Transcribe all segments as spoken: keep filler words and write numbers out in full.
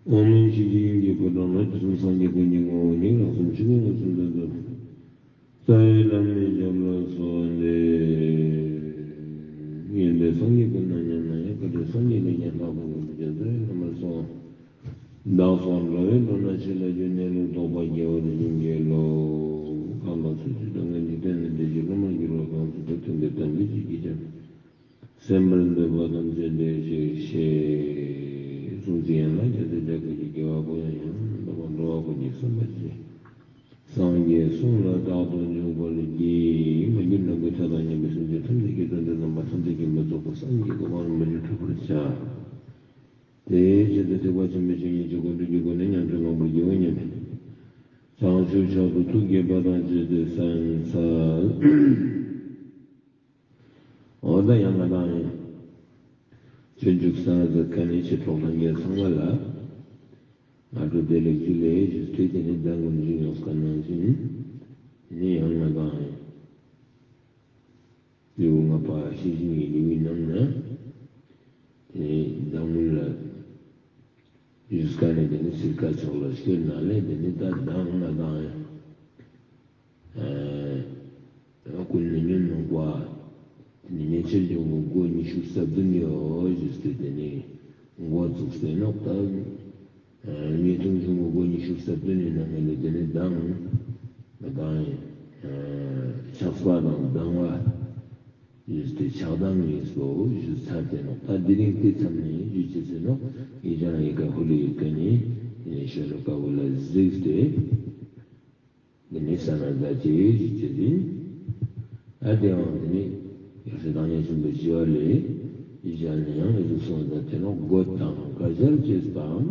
འོག་མིན་ཆོས་ཀྱི་དབྱིངས་ཀྱི་ཕོ་བྲང་ལ། དུས་གསུམ་སངས་རྒྱས་ཀུན་གྱི་ངོ་བོ་ཉིད། རང་གསུམ་ཆོས་ཀྱི་དངོས་གསུམ་དོན་དུ། རྩ་བའི་བླ་མའི་ཞབས་ལ་གསོལ་བ་འདེབས། ཡོན་ཏན་སངས་རྒྱས་ཀུན་དང་མཉམ་ན་ཡང་། བཀའ་དྲིན་སངས་རྒྱས་ཀུན་ཀྱང་ལྷག་པར་མངའ། རྩ་བའི་བླ་མར་གསོལ་བ། བདག་སོགས་འགྲོ་བའི་དོན་ལ་ཆེད་ལས་བརྒྱུད། གནས་ལུགས་རྟོགས་པ་རྒྱས་པར་བྱིན་གྱིས་རློབས། གང་དག་ཚུལ་འཆོས་དང་ལྡན་ཅིང་། བསྟེན་ནས་བདེ་སྤྱོད་ཀུན་ལ་འགྱུར་བ་གང་། ཚུལ་ཁྲིམས་མཐུན་པའི་དམ་པའི་ཆོས་ཀྱི་རྒྱལ། གསན་པར་འདོད་པ་ཐམས་ཅད་འདིར་གཤེགས་ཤིག་གསུངས་ཏེ་ཡན་ལག་བརྒྱད་ཅུ་གྱ་བརྒྱད་ཀྱི་དགེ་བ་ཀུན་ཡང་ཡང་དག་པར་འགྲོ་བ་ཀུན་གྱི་བསམ་པ་བརྗེད། སངས་རྒྱས་གསུང་ལ་རྟག་ཏུ་འཇུག་པར་བགྱི། མ་གྱུར་ནམ་མཁའི་མཐའ་དང་མཉམ་པའི་སེམས་ཅན་ཐམས་ཅད་ཀྱི་དོན་དུ་རྣམ་པ་ཐམས་ཅད་ཀྱིས་མི་རྫོགས་པ་སངས་རྒྱས་ཀྱི་གོ་འཕང་རིན་པོ་ཆེ་ཐོབ་པར་བྱ། དེའི་ཆེད་དུ་ཐེག་པ་ཆེན་པོའི་བཤེས་གཉེན་གྱི་སྒོ་འགྲོ་གི་སྒོ་ནས་ཉམས་སུ་བླང་བར་བགྱིའོ་སྙམ་པས། བྱང་ཆུབ་མཆོག་ཏུ་ཐུགས་བསྐྱེད་པ་དང་བཅས་ཏེ་གསན་འཚལ། འོ་ད་ཡང་ང་དང་ཡང་སྤྱོད་འཇུག་གསན་ན་མཛད་མཁན་ནི་ཆོས་གྲོགས་ལྷན་རྒྱས་ཚང་མ་ལ་སྔ་དྲོ་བདེ་ལེགས་ཇུ་ལེ་ཞུས་ཏེ། དེ་ནས་མདང་དགོང་ཞུ་ཡོང་མཁན་ནང་བཞིན་དེ་ནས་ཡང་ང་དང་ཡང་ལེའུ་ལྔ་པ་ཤེས་བཞིན་གྱི་ལེའུའི་ནང་ན་དེ་ནས་མདང་སྔོན་ལ་ཞུས་མཁན་ནི་དེ་ནས་སིལ་ཀ་ཕྱོགས་ལ་སྐྱོད་ན་ལེ། དེ་ནས་ད་མདང་ང་དང་ཡང་ཨ་ཀུན་ནས་ཉོན་མོངས་པ། དེ་ནས་ཉེས་སྤྱོད་འབྱུང་པོ་སྒོ་ཉི་ཤུ་རྩ་བདུན་ཡོད་ཞུས་ཏེ་དེ་ནས་འགོ་བཙུགས་ཏེ་ནོག་ད་ཨ་ཉེས་ལྟུང་འབྱུང་པོ་སྒོ་ཉི་ཤུ་རྩ་བདུན་ནི་ནང་ནས་དེ་ནས་མདང་མདང་ཨ་ཆགས་པ་དང་སྡང་བ་ཞུས་ཏེ་ཆགས་སྡང་གཉིས་པོ་ཞུས་ཚར་ཏེ་ནོག་ད་དེ་རིང་དེ་མཚམས་ནས་ཞུ་ཅེས་ཟེར་ནོག་ཡིག་ཆ་ཡི་གེ་ཧུ་ལེ་ཡོད་མཁན་ནི་དེ་ནས་ཤོ་ལོ་ཀ་བོ་ལ་གཟིགས་ཏེ། དེ་ནས་གསན་ན་མཛད་ཅེས་ཞུ་ཅེས་ཡིན། ཨ་དེའང་དེ་ནས་ཡང་སྲིད་བདག་ཉིད་ཆེན་པོའི་ཞི་བ་ལྷས་ཡིག་ཆ་ནས་ཡང་འདི་ཟུག་གསུངས་མཛད་དེ་ནོག་རྒོད་དང་ཀ་སྦྱར་བཅས་པའམ།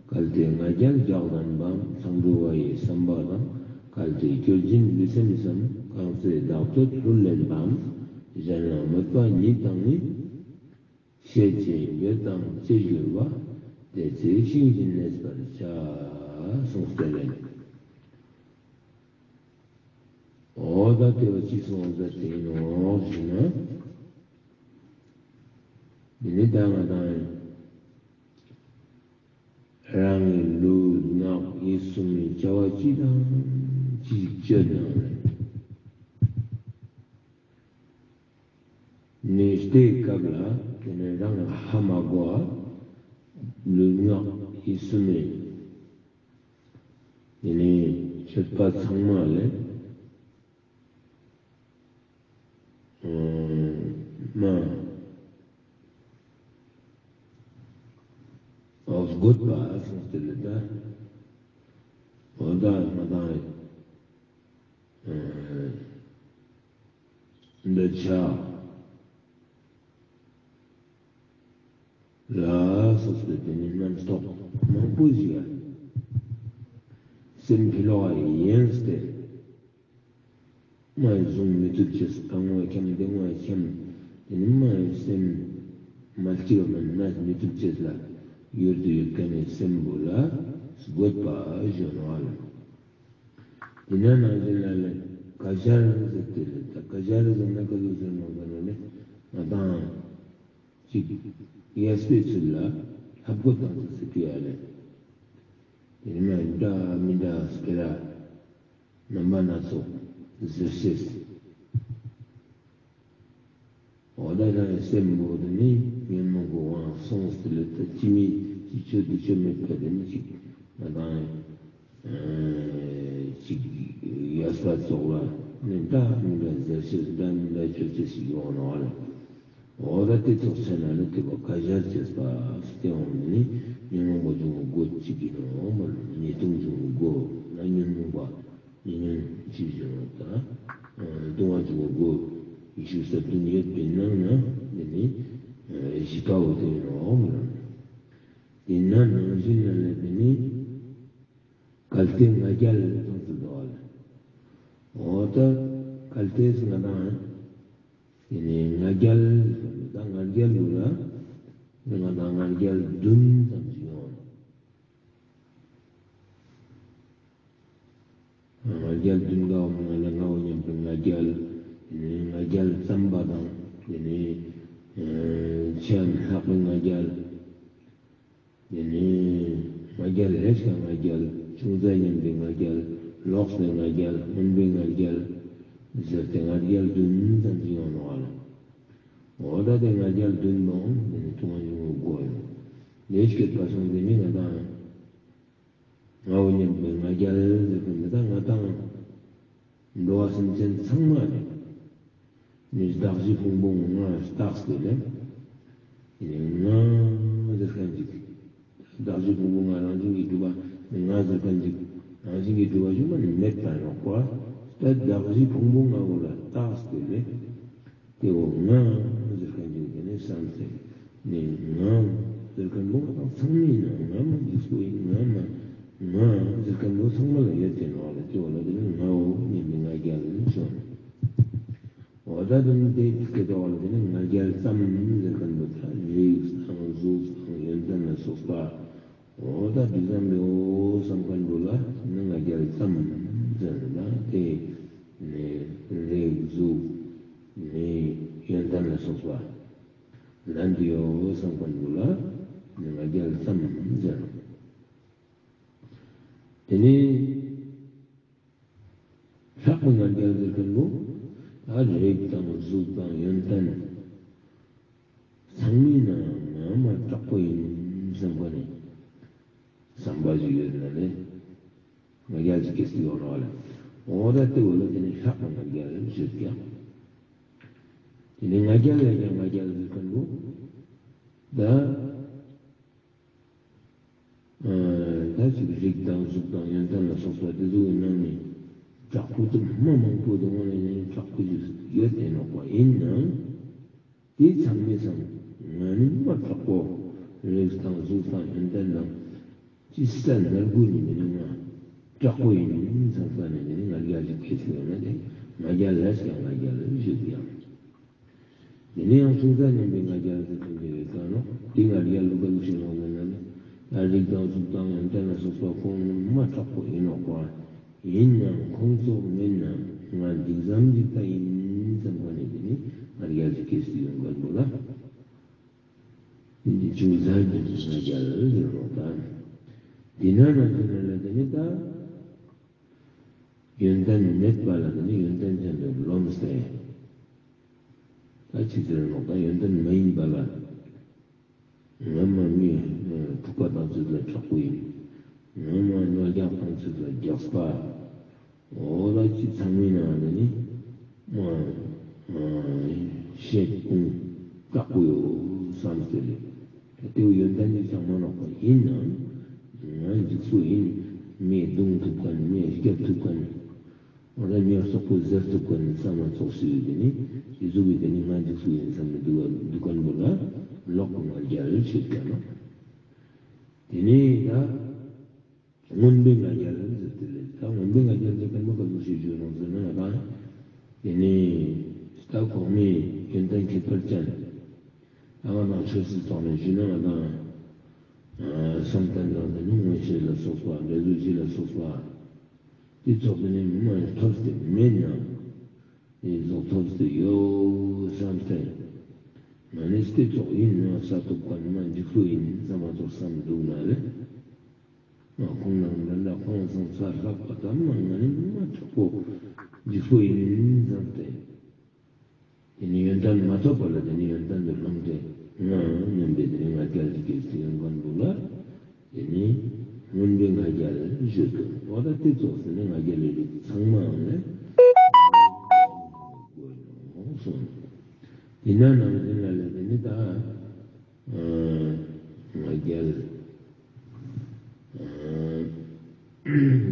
གལ་ཏེ་ང་རྒྱལ་རྒྱགས་ལྡན་པའམ། མཚང་འབྲུ་བ་ཡི་བསམ་པ་དང་། གལ་ཏེ་སྐྱོ་སྦྱིན་ལུས་སེམས་སམ། རྐང་རྩེ་བདག་བསྟོད་ལྷུར་ལེན་པའམ། གཞན་ལ་དམོད་པ་ཉིད་དང་ནི། བཤེས་བཅས་འགྱོད་དང་ཅིར་གྱུར་པ། དེ་ཚེ་ཤིང་བཞིན་གནས་པར་བྱ། གསུངས་ཏེ་ལེ། འོ་ད་དེ་བོ་ཅི་གསུངས་ཟེར་ཏེ་ཡིན་ནོག་ཞུ་ན། འདི་ནི་ད་ང་དང་རང་གི་ལུས་ངག་ཡིད་གསུམ་ནི་བྱ་བ་ཅི་དང་ཅི་ཞིག་སྤྱོད་ནའང་ལེ། ནས་དེའི་སྐབས་ལ་དེ་ནས་རང་ལ་ཧ་མ་གོ་བ་ལུས་ངག་ཡིད་གསུམ་ནི་དེ་ནས་སྤྱོད་པ་ཚང་མ་ལེ། མ་འོ་རྒོད་པ་གསུངས་ཏེ་ལེ་ད། འོ་ད་ང་དང་འདི་བྱ་ལ་སོགས་པའི་དེ་ནི་རྣམ་རྟོག་མང་པོ་ཞིག་ཡ་སེམས་ཕི་ལོག་ཡེངས་ཏེ། མ་ཡི་བཟུང་མི་ཐུབ་ཅེས། ཨ་ངོ་འཁྱམ་འདི་ངོ་འཁྱམ། དེ་ནི་མ་ཡི་སེམས་མ་སྐྱིད་པ་མ་ན་མི་ཐུབ་ཅེས་ལ་ཡུལ་དུ་ཡོད་མཁན་ནི་སེམས་པོ་ལ་རྒོད་པ་ཞུ་ནོག་ཨ་ལེ། དེ་ན་ནང་བཞིན་ལ་ལེ་ཀ་སྦྱར་ཟེར་ཏེ་ལེ། ད་ཀ་སྦྱར་ཟེར་ན་ཀ་ཟུག་ཟེར་ནོག་ཟེར་ན་ལེ། ང་དང་ཅིག་གཡས་པའི་ཚུལ་ལ་ལྷབ་རྒོད་བཏང་ཟེར་ཟེར་གི་ཡ་ལེ། དེ་ནི་མ་འདྲ་མི་འདྲ་སྤེ་ར་རྣམ་པ་སྣ་ཚོགས་ཟེར་ཤེས། འོ་ད་རང་གི་སེམས་པོ་དེ་ནི་ཉོན་མོངས་པའི་དབང་སོང་སྟེ་ལེ། ད་ཅི་མི་ཅི་ཆོས་དེ་ཆོས་མེད་པ་དེ་ནི་ཅིག་ང་དང་ཅིག་གཡས་པ་ཙོགས་ལ་ནི་འདྲ་མི་འདྲ་ཟེར་ཤེས། འདྲ་མི་འདྲ་ཆོས་ཅི་ཞིག་ཡོང་ནོག་ཨ་ལེ། འོ་ད་དེ་ཙོགས་བྱས་ན་ནི་དེ་བོ་ཀ་སྦྱར་བཅས་པ་ཟེར་ཏེ་འོང་ནི་ཉོན་མོངས་པ་འབྱུང་བའི་སྒོ་གཅིག་ཡིན་ནོག་མ་ལོ། ཉེས་ལྟུང་འབྱུང་བའི་སྒོ་ན་ཉོན་མོངས་པ་ཉེ་ཉོན་ཅི་བྱུང་ད་ལྟུང་བ་འབྱུང་བའི་སྒོ་ཉི་ཤུ་རྩ་བདུན་ཡོད་པའི་ནང་ན་དེ་ནི་བཞི་པ་བོ་དེ་ཡིན་ནོག་མ་ལོ། དེ་ན་ནང་བཞིན་ན་ལེ་དེ་ནི། གལ་ཏེ་ང་རྒྱལ་གང་དུ་འདུག་ལེ། འོ་ད་གལ་ཏེ་ང་དང་དེ་ནས་ང་རྒྱལ་ད་ང་རྒྱལ་འདུག་ལ། ང་དང་ང་རྒྱལ་བདུན་ཙམ་ཞིག་ཡོང་། ང་རྒྱལ་བདུན་ག་འོ་ང་ལ་ང་འོ་སྙམ་པའི་ང་རྒྱལ། དེ་ནས་ང་རྒྱལ་བརྩམས་པ་དང་དེ་ནས་ཆེས་ལྷག་པའི་ང་རྒྱལ། དེ་ནས་ ང་རྒྱལ་ལས་ཀྱང་ང་རྒྱལ། ཅུང་ཟད་ཉམས་པའི་ང་རྒྱལ། ལོག་སྟེ་ང་རྒྱལ། སྔོན་པོའི་ང་རྒྱལ་ཟེར་ཏེ་ང་རྒྱལ་བདུན་ཙམ་ཞིག་ཡོང་ནོག་ལེ། འོ་ད་དེ་ང་རྒྱལ་བདུན་པོ་དེ་ནི་ཐུགས་ཀ་ནས་ངོ་དགོས་ཡོད། ལས་སྐྱེས་པ་སོང་དེ་ནི་ང་དང་ངའོ་སྙམ་པའི་ང་རྒྱལ་ཟེར་ཏེ་འདི་དག་ང་དང་འགྲོ་བ་སེམས་ཅན་ཚང་མ་ནི་ནི་གདགས་གཞི་ཕུང་པོ་ལྔ་བཏགས་ཏེ་ལེ། ནི་ང་ཟེར་མཁན་ཅིག་གདགས་གཞི་ཕུང་པོ་ལྔ་རང་བཞིན་གྱིས་གྲུབ་པ་ནི་ང་ཟེར་མཁན་ཅིག་རང་བཞིན་གྱིས་གྲུབ་པ་ཞིག་མ་ནི་མེད་པ་ནོག་པ། ད་གདགས་གཞི་ཕུང་པོ་ལྔ་བོ་ལ་བཏགས་ཏེ་ལེ། དེ་བོ་ང་ཟེར་མཁན་ཅིག་དེ་ནི་བསམ་སྟེ་ནི་ང་ཟེར་མཁན་པོ་ང་དང་ཚང་མའི་ནང་ང་མ་འཇིགས་པོ་ཡིན། ང་མ་ང་ཟེར་མཁན་པོ་ཚང་མ་ལ་ཡོད་དེ་ནོག་ལེ། དེ་བོ་ལ་དེ་ནི་ངའོ་སྙམ་པའི་ང་རྒྱལ་ལ་ནི་བྱོན། འོ་ད་དེ་ནི་དེ་སྐད་དོ་ལ་དེ་ནི་ང་རྒྱལ་ཙམ་ཟེར་མཁན་པོ་ད་རིགས་དང་གཟུགས་དང་ཡོན་ཏན་ལ་སོགས་པ། འོ་ད་དེ་ཙམ་ཡོད་བསམ་མཁན་པོ་ལ་ནི་ང་རྒྱལ་ཙམ་ཟེར་ན་དེ་ནི་རིགས་གཟུགས་ནི་ཡོན་ཏན་ལ་སོགས་པ་ལ་འདི་ཡོད་བསམ་མཁན་པོ་ལ་ནི་ང་རྒྱལ་ཙམ་ཟེར། དེ་ནི་ལྷག་པའི་ང་རྒྱལ་ཟེར་མཁན་པོ་ད་རིགས་དང་གཟུགས་དང་ཡོན་ཏན་ཚང་མའི་ནང་ང་མ་དྲག་པོ་ཡིན་བསམ་པ་ནི་བསམ་པ་ཞིག་ཡོད་ན་ནི་ང་རྒྱལ་ཞིག་སྐྱེས་སུ་ཡོང་ནོག་ལེ། འོ་ད་དེ་བོ་ལ་དེ་ནི་ལྷག་པའི་ང་རྒྱལ་ཞུ་ཀྱང་། དེ་ནི་ང་རྒྱལ་ལས་ཀྱང་ང་རྒྱལ་ཟེར་མཁན་པོ་ད། ཨ་ད་ཅིག་རིགས་དང་གཟུགས་དང་ཡོན་ཏན་ལ་སོགས་པ་དེ་ཚོའི་ནང་ནས་དྲག་པོ་དེ་མ་མང་པོ་དེ་ངོ་ནས་ནི་དྲག་པོ་ཞིག་ཡོད་དེ་ནོག་པ། ཡིན་ནའང་དེ་ཚང་མའི་སང་ང་ནི་མ་དྲག་པོ་རིགས་དང་གཟུགས་དང་ཡོན་ཏན་དང་ཅི་ས་ནར་དགུ་ནི་མི་ནི་ང་དྲག་པོ་ཡིན་བསམ་ས་ནས་ནི་ང་རྒྱལ་ཞིག་སྐྱེས་སུ་ཡོང་ན་དེ་ང་རྒྱལ་ལས་ཀྱང་ང་རྒྱལ་ཞུ་ཀྱང་། དེ་ནས་ཡང་ཅུང་ཟད་ཉམས་པའི་ང་རྒྱལ་ཟེར་མཁན་ཅིག་ཡོད་ཀྱང་ནོག་དེ་ང་རྒྱལ་ལུགས་ཀ་ལུགས་ཤིག་ནོག་ཟེར་ན་ནི་ད་རིགས་དང་གཟུགས་དང་ཡོན་ཏན་ལ་སོགས་པ་ཁོང་ནི་མ་དྲག་པོ་ཡིན་ནོག་པ། ཡིན་ནའང་ཁོང་ཚོ་མེད་ན་ང་འཇིགས་སམ་འཇིགས་པ་ཡིན་བསམ་པ་ནི་དེ་ནི་ང་རྒྱལ་ཞིག་སྐྱེས་སུ་ཡོང་མཁན་པོ་ལ་དེ་ནི་ཅུང་ཟད་ཉམས་པའི་ང་རྒྱལ་ཟེར་ནོག་ད། དེ་ན་ན་དེ་ན་ལ་དེ་ནི་ད། ཡོན་ཏན་མེད་པ་ལ་དེ་ནི་ཡོན་ཏན་ཅན་དུ་རློམ་སྟེ། ད་ཅི་ཟེར་ནོག་ད་ཡོན་ཏན་མ་ཡིན་པ་ལ། ང་མ་མི་འཁྲུག་པ་བཏང་ཚུལ་ལ་དྲག་པོ་ཡིན། ང་མ་རྣོ་རྒྱག་བཏང་ཚུལ་ལ་རྒྱགས་པ། འོ་ད་ཅི་ཚང་མའི་ནང་ནས་ནི་མ་ཤེད་ཀུན་དྲག་པོ་ཡོད་བསམ་སྟེ་ལེ། ད་དེ་བོ་ཡོན་ཏན་ནི་ཚང་མ་ནོག་པ་ཡིན་ནའང་ང་འཇིགས་སུ་ཡིན། མི་རྡུང་ཐུབ་མཁན་མི་སྐྱོབ་ཐུབ་མཁན། འོ་ད་མི་སོག་པོ་ཟེར་ཐུབ་མཁན་བསམ་མ་ཚོགས་སུ་ཡོད་དེ་ནི་དེ་ཟུག་གི་དེ་ནི་ང་འཇིགས་སུ་ཡིན་བསམ་ནས་འདུག་ག་འདུག་མཁན་པོ་ལ་ལོག་པའི་ང་རྒྱལ་ཞུ་ཀྱང་ནོག་དེ་ནི་ད་སྔོན་པོའི་ང་རྒྱལ་ཟེར་ཏེ་ལེ། ད་སྔོན་པོའི་ང་རྒྱལ་ཟེར་མཁན་པོ་ག་ཟུག་ཞིག་ཞུ་ནོག་ཟེར་ན་ང་དང་དེ་ནི་ད་གོང་མའི་ཡོན་ཏན་ཁྱད་པར་ཅན། ད་ང་དང་ཆོས་སི་ཐོག་ནས་ཞུས་ན་ང་དང་བསམ་གཏན་དང་དེ་ནི་མངོན་ཤེས་ལ་སོགས་པ་འབྲས་བུ་བཞི་ལ་སོགས་པ་དེ་ཚོགས་དེ་ནི་མི་མ་ཐོབ་སྟེ་མེད་ན་དེ་ཚོགས་ཐོབ་སྟེ་ཡོད་བསམ་སྟེ་ང་ནི་དེ་ཚོགས་ཡིན་ན་ས་ཐོབ་མཁན་མ་འཇིགས་སུ་ཡིན་བསམ་མ་ཐོབ་བསམ་འདུག་ན་ལེ། ང་ཁོང་ནང་འདྲ་འདྲ་ཁོང་སང་ཚ་ལྷག་པ་དང་མ་ང་ནི་མ་དྲག་པོ་འཇིགས་སུ་ཡིན་བསམ་སྟེ། དེ་ནི་ཡོན་ཏན་མ་ཐོབ་པ་ལ་དེ་ནི་ཡོན་ཏན་དུ་རློམ་སྟེ་ང་སྙམ་པའི་དེ་ནི་ང་རྒྱལ་གྱི་སྐྱེས་སུ་ཡོང་མཁན་པོ་ལ་དེ་ནི་སྔོན་པོའི་ང་རྒྱལ་ཞུ་དོ། འོ་ད་དེ་ཚོགས་སུ་ནི་ང་རྒྱལ་ལས་རིགས་ཚང་མའང་ལས་དགོས་ནོ་གསུངས། དེ་ན་ནང་བཞིན་ལ་ལས་དེ་ནི་ད་ང་རྒྱལ་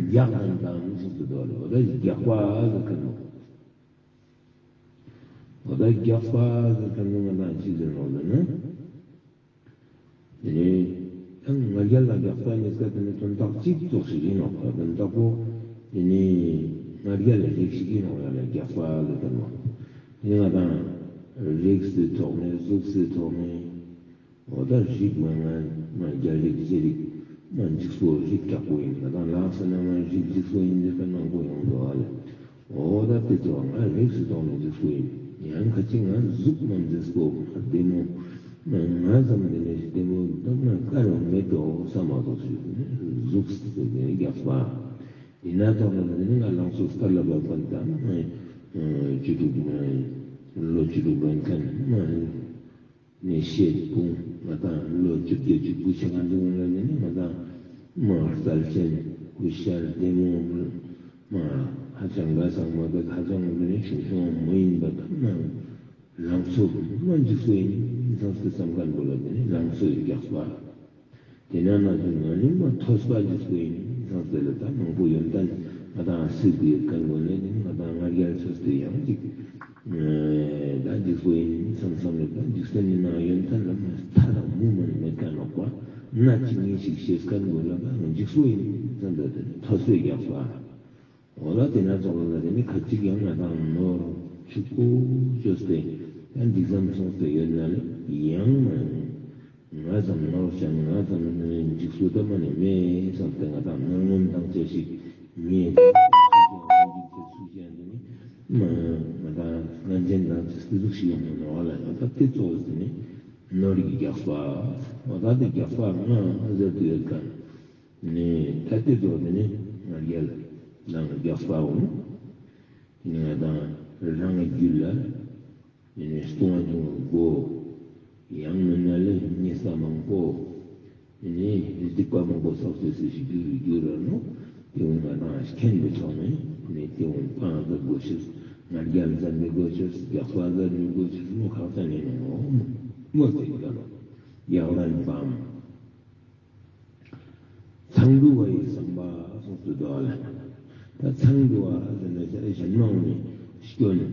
རྒྱགས་དང་དང་ཞིག་ཏུ་དོ་རེ། འོ་ད་རྒྱགས་པ་ཟེར་མཁན་པོ། འོ་ད་རྒྱགས་པ་ཟེར་མཁན་པོ་ང་དང་ཅི་ཟེར་ནོག་ཟེར་ན། དེ་ནི་ད་ང་རྒྱལ་དང་རྒྱགས་པ་གཉིས་ཀ་དེ་ནི་དོན་དག་གཅིག་ཙོགས་ཤིག་ཡིན་ནོག་དོན་དག་པོ་དེ་ནི་ང་རྒྱལ་ལས་རིགས་ཤིག་ཡིན་ནོག་ཡ་ལ་རྒྱགས་པ་ཟེར་མཁན་པོ། དེ་ནི་ང་དང་རིགས་སི་ཐོག་ནས་གཟུགས་སི་ཐོག་ནས། འོ་ད་རིགས་མ་ང་མ་རྒྱལ་རིགས་ཅི་རིགས་མ་འཇིགས་པོ་རིགས་དྲག་པོ་ཡིན། ང་དང་ལགས་ཟེར་ན་ང་རིགས་འཇིགས་པོ་ཡིན་ཟེར་མཁན་མང་པོ་ཡོང་འདུག་ཨ་ལེ། འོ་ད་དེ་ཚོ་ང་རིགས་སི་ཐོག་ནས་འཇིགས་པོ་ཡིན། ཡང་ཁ་ཅིག་ང་གཟུགས་མ་འཇིགས་པོ་མ་བདེ་མོ་ ང་ཙམ་དེ་ནས་ལྟད་མོ་ད་ང་དཀར་ཡང་མེད་དོ་བསམ་མ་གཏོགས་ཞུས་ནས་གཟུགས་དེ་ནས་རྒྱགས་པ། དེ་ན་ཐོག་ལ་དེ་ནས་ང་ལང་ཚོ་སྟར་ལ་བབ་པ་དང་བཅུ་དྲུག་ལོ་བཅུ་དྲུག་ལོན་མཁན་ནས་ཤེད་སྤུངས་ང་དང་ལོ་བཅུ་བརྒྱད་བཅུ་དགུ་ཆ་གང་དུ་ལ་དེ་ནས་ང་དང་མ་རྩལ་ཅན་སྐུ་ཤར་ལྟད་མོ་མ་ཧ་ཅང་དགའ་སང་མ་དགའ་ཧ་ཅང་དེ་ནས་ཤུང་ཤུང་མོ་ཡིན་པ་དང་ན། ལང་ཚོ་མ་འཇིགས་པོ་ཡིན་སང་སྟེ་བསམ་མཁན་པོ་ལ་དེ་ནི་ལང་ཚོའི་རྒྱགས་པ། དེ་ན་ན་དུ་ང་ནི་མ་ཐོས་པ་འཇིགས་པོ་ཡིན་སང་སྟེ་ལ་ད་མང་པོ་ཡོན་ཏན་ང་དང་སྲིད་དུ་ཡོད་མཁན་པོ་ལ་དེ་ནི་ང་དང་ང་རྒྱལ་ཚོས་ཏེ་ཡང་ཅིག་ད་འཇིགས་པོ་ཡིན་སང་སང་ལ་ད་འཇིགས་སེམས་ཡིན་ན་ཡོན་ཏན་ལ་མ་མཐའ་དང་མུ་མ་ནི་མེད་མཁན་ནོག་པ། ན་ཅིག་ཉིན་ཞིག་ཤེས་མཁན་པོ་ལ་ད་ང་འཇིགས་པོ་ཡིན་སང་སྟེ་དེ་ནི་ཐོས་པའི་རྒྱགས་པ། འོ་ལ་དེ་ན་ཙོགས་ལ་དེ་ནི་ཁ་ཅིག་ཡང་ང་དང་ནོར་ཕྱུག་པོ་བཅོས་ཏེ་ཡང་འདི་ཙམ་སོང་སྟེ་ཡོད་ན་ལེ་ཡང་ང་ཙམ་ནོར་ཅན་ང་ཙམ་འཇིགས་སུ་ད་མ་ནི་མེད་བསམ་སྟེ་ང་དང་ནོར་ངོམ་དང་བཅས་ཤིག་མི་ཡང་འཇིགས་སུ་ཅན་དེ་ནི་ང་དང་ངན་ཅན་དང་བཅས་ཏེ་ཟུག་ཤིག་ཡོང་ནོ་ལ་ཡང་ད་དེ་ཙོགས་དེ་ནི་ནོར་གྱི་རྒྱགས་པ། འོ་ད་དེ་རྒྱགས་པ་ང་ཟེར་དུ་ཡོད་ཀ། ནི་ད་དེ་ཙོགས་དེ་ནི་ང་རྒྱལ་དང་རྒྱགས་པའོ། ནི་ང་དང་རང་རྒྱུད་ལ་ནི་ལྟུང་བ་འབྱུང་བའི་སྒོ། ཡང་མིན་ན་ལས་ཉེས་པ་མང་པོ། ནི་སྡིག་པ་མང་པོ་བསགས་ཏེ་སྲིད་ཞིག་རྒྱུ་རུ་འགྱུར་ར་ནོ། དེ་འོང་ང་དང་མཁྱེན་པའི་ཕྱོགས་ནས་ནི་དེ་འོང་སྤང་ཟེར་དགོས་ཤེས། ང་རྒྱལ་ཟེར་དགོས་ཤེས། རྒྱགས་པ་ཟེར་དགོས་ཤེས་མོ་ཁག་ཅན་ཡིན་ནོ། མོ་དེ་ཡིན་ཀ་ནོ། ཡག་ལན་པའམ། མཚང་འབྲུ་བ་ཡི་བསམ་པ་སོགས་སུ་འདུག་ལ། ད་མཚང་འབྲུ་བ་ཟེར་ན་ཞལ་ཞལ་མང་ནི་སྐྱོན་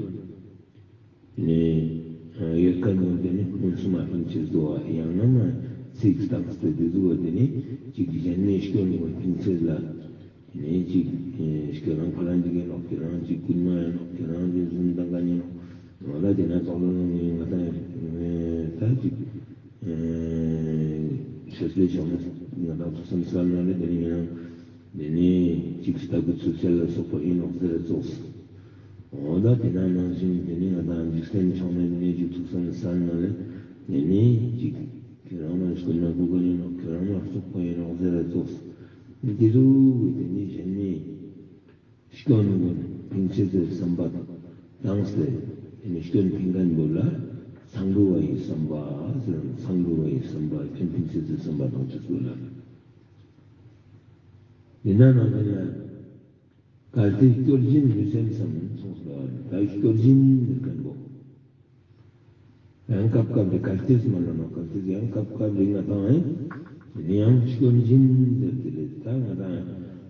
ནི་ཡོད་ཀ་ནོ་དེ་ནི་མངོན་སུམ་མ་ཕན་ཆེ་འདུག་ཡང་ན་མ་ཚིག་བཏང་སྟེ་དེ་ཟུག་དེ་ནི་ཅིག་གཞན་མའི་སྐྱོན་ངོ་ཕན་ཆེ་ལ། དེ་ནི་ཅིག་ཁྱོད་རང་ཕ་རང་ཅིག་ཡིན་ནོག་ཁྱོད་རང་ཅིག་རྐུན་མ་ཡིན་ནོག་ཁྱོད་རང་ཅིག་རྫུན་བཏང་མཁན་ཡིན་ནོག་འོ་ལ་དེ་ན་ཙོགས་ལ་ནི་ང་དང་ད་ཅིག་ཤེས་པའི་ཕྱོགས་ནས་ང་དང་ཐུགས་བསམ་གསལ་ན་ལེ་དེ་ནི་ཡིན་ན་དེ་ནི་ཅིག་ལྟ་བུ་ཚུལ་འཆལ་ལ་སོགས་པ་ཡིན་ནོག་ཟེར་ར་ཙོགས། འོ་ད་དེ་ན་ནང་བཞིན་དེ་ནི་ང་དང་འཇིག་རྟེན་ཕྱོགས་ནས་དེ་ནི་ཅིག་ཐུགས་བསམ་གསལ་ན་ལེ་དེ་ནི་ཅིག་ཁྱོད་རང་མ་རྐུན་མ་རྐུ་མཁན་ཡིན་ནོག་ཁྱོད་རང་མ་རྩོག་པ་ཡིན་ནོག་ཟེར་ར་ཙོགས། དེ་ཟུག་གི་དེ་ནི་གཞན་མའི་སྐྱོན་ཀུན་ཕན་ཆེ་ཟེར་བསམ་པ་བཏང་སྟེ་དེ་ནི་སྐྱོན་ཕན་མཁན་པོ་ལ་མཚང་འབྲུ་བ་ཡི་བསམ་པ་ཟེར། མཚང་འབྲུ་བ་ཡི་བསམ་པ་སྐྱོན་ཕན་ཆེ་ཟེར་བསམ་པ་བཏང་ཅེས་པོ་ལ། དེ་ན་ནང་བཞིན་ལ། གལ་ཏེ་སྐྱོར་སྦྱིན་ལུས་སེམས་སམ་གསུངས་སོ། ད་སྐྱོར་སྦྱིན་ཟེར་མཁན་པོ། ཡང་སྐབས་སྐབས་ལ་གལ་ཏེས་མ་ལ་ནོ་གལ་ཏེས་ཡང་སྐབས་སྐབས་ལ་ང་དང་ཨེ། དེ་ནི་ཡང་སྐྱོར་སྦྱིན་ཟེར་ཏེ་ལེ་ད་ང་དང་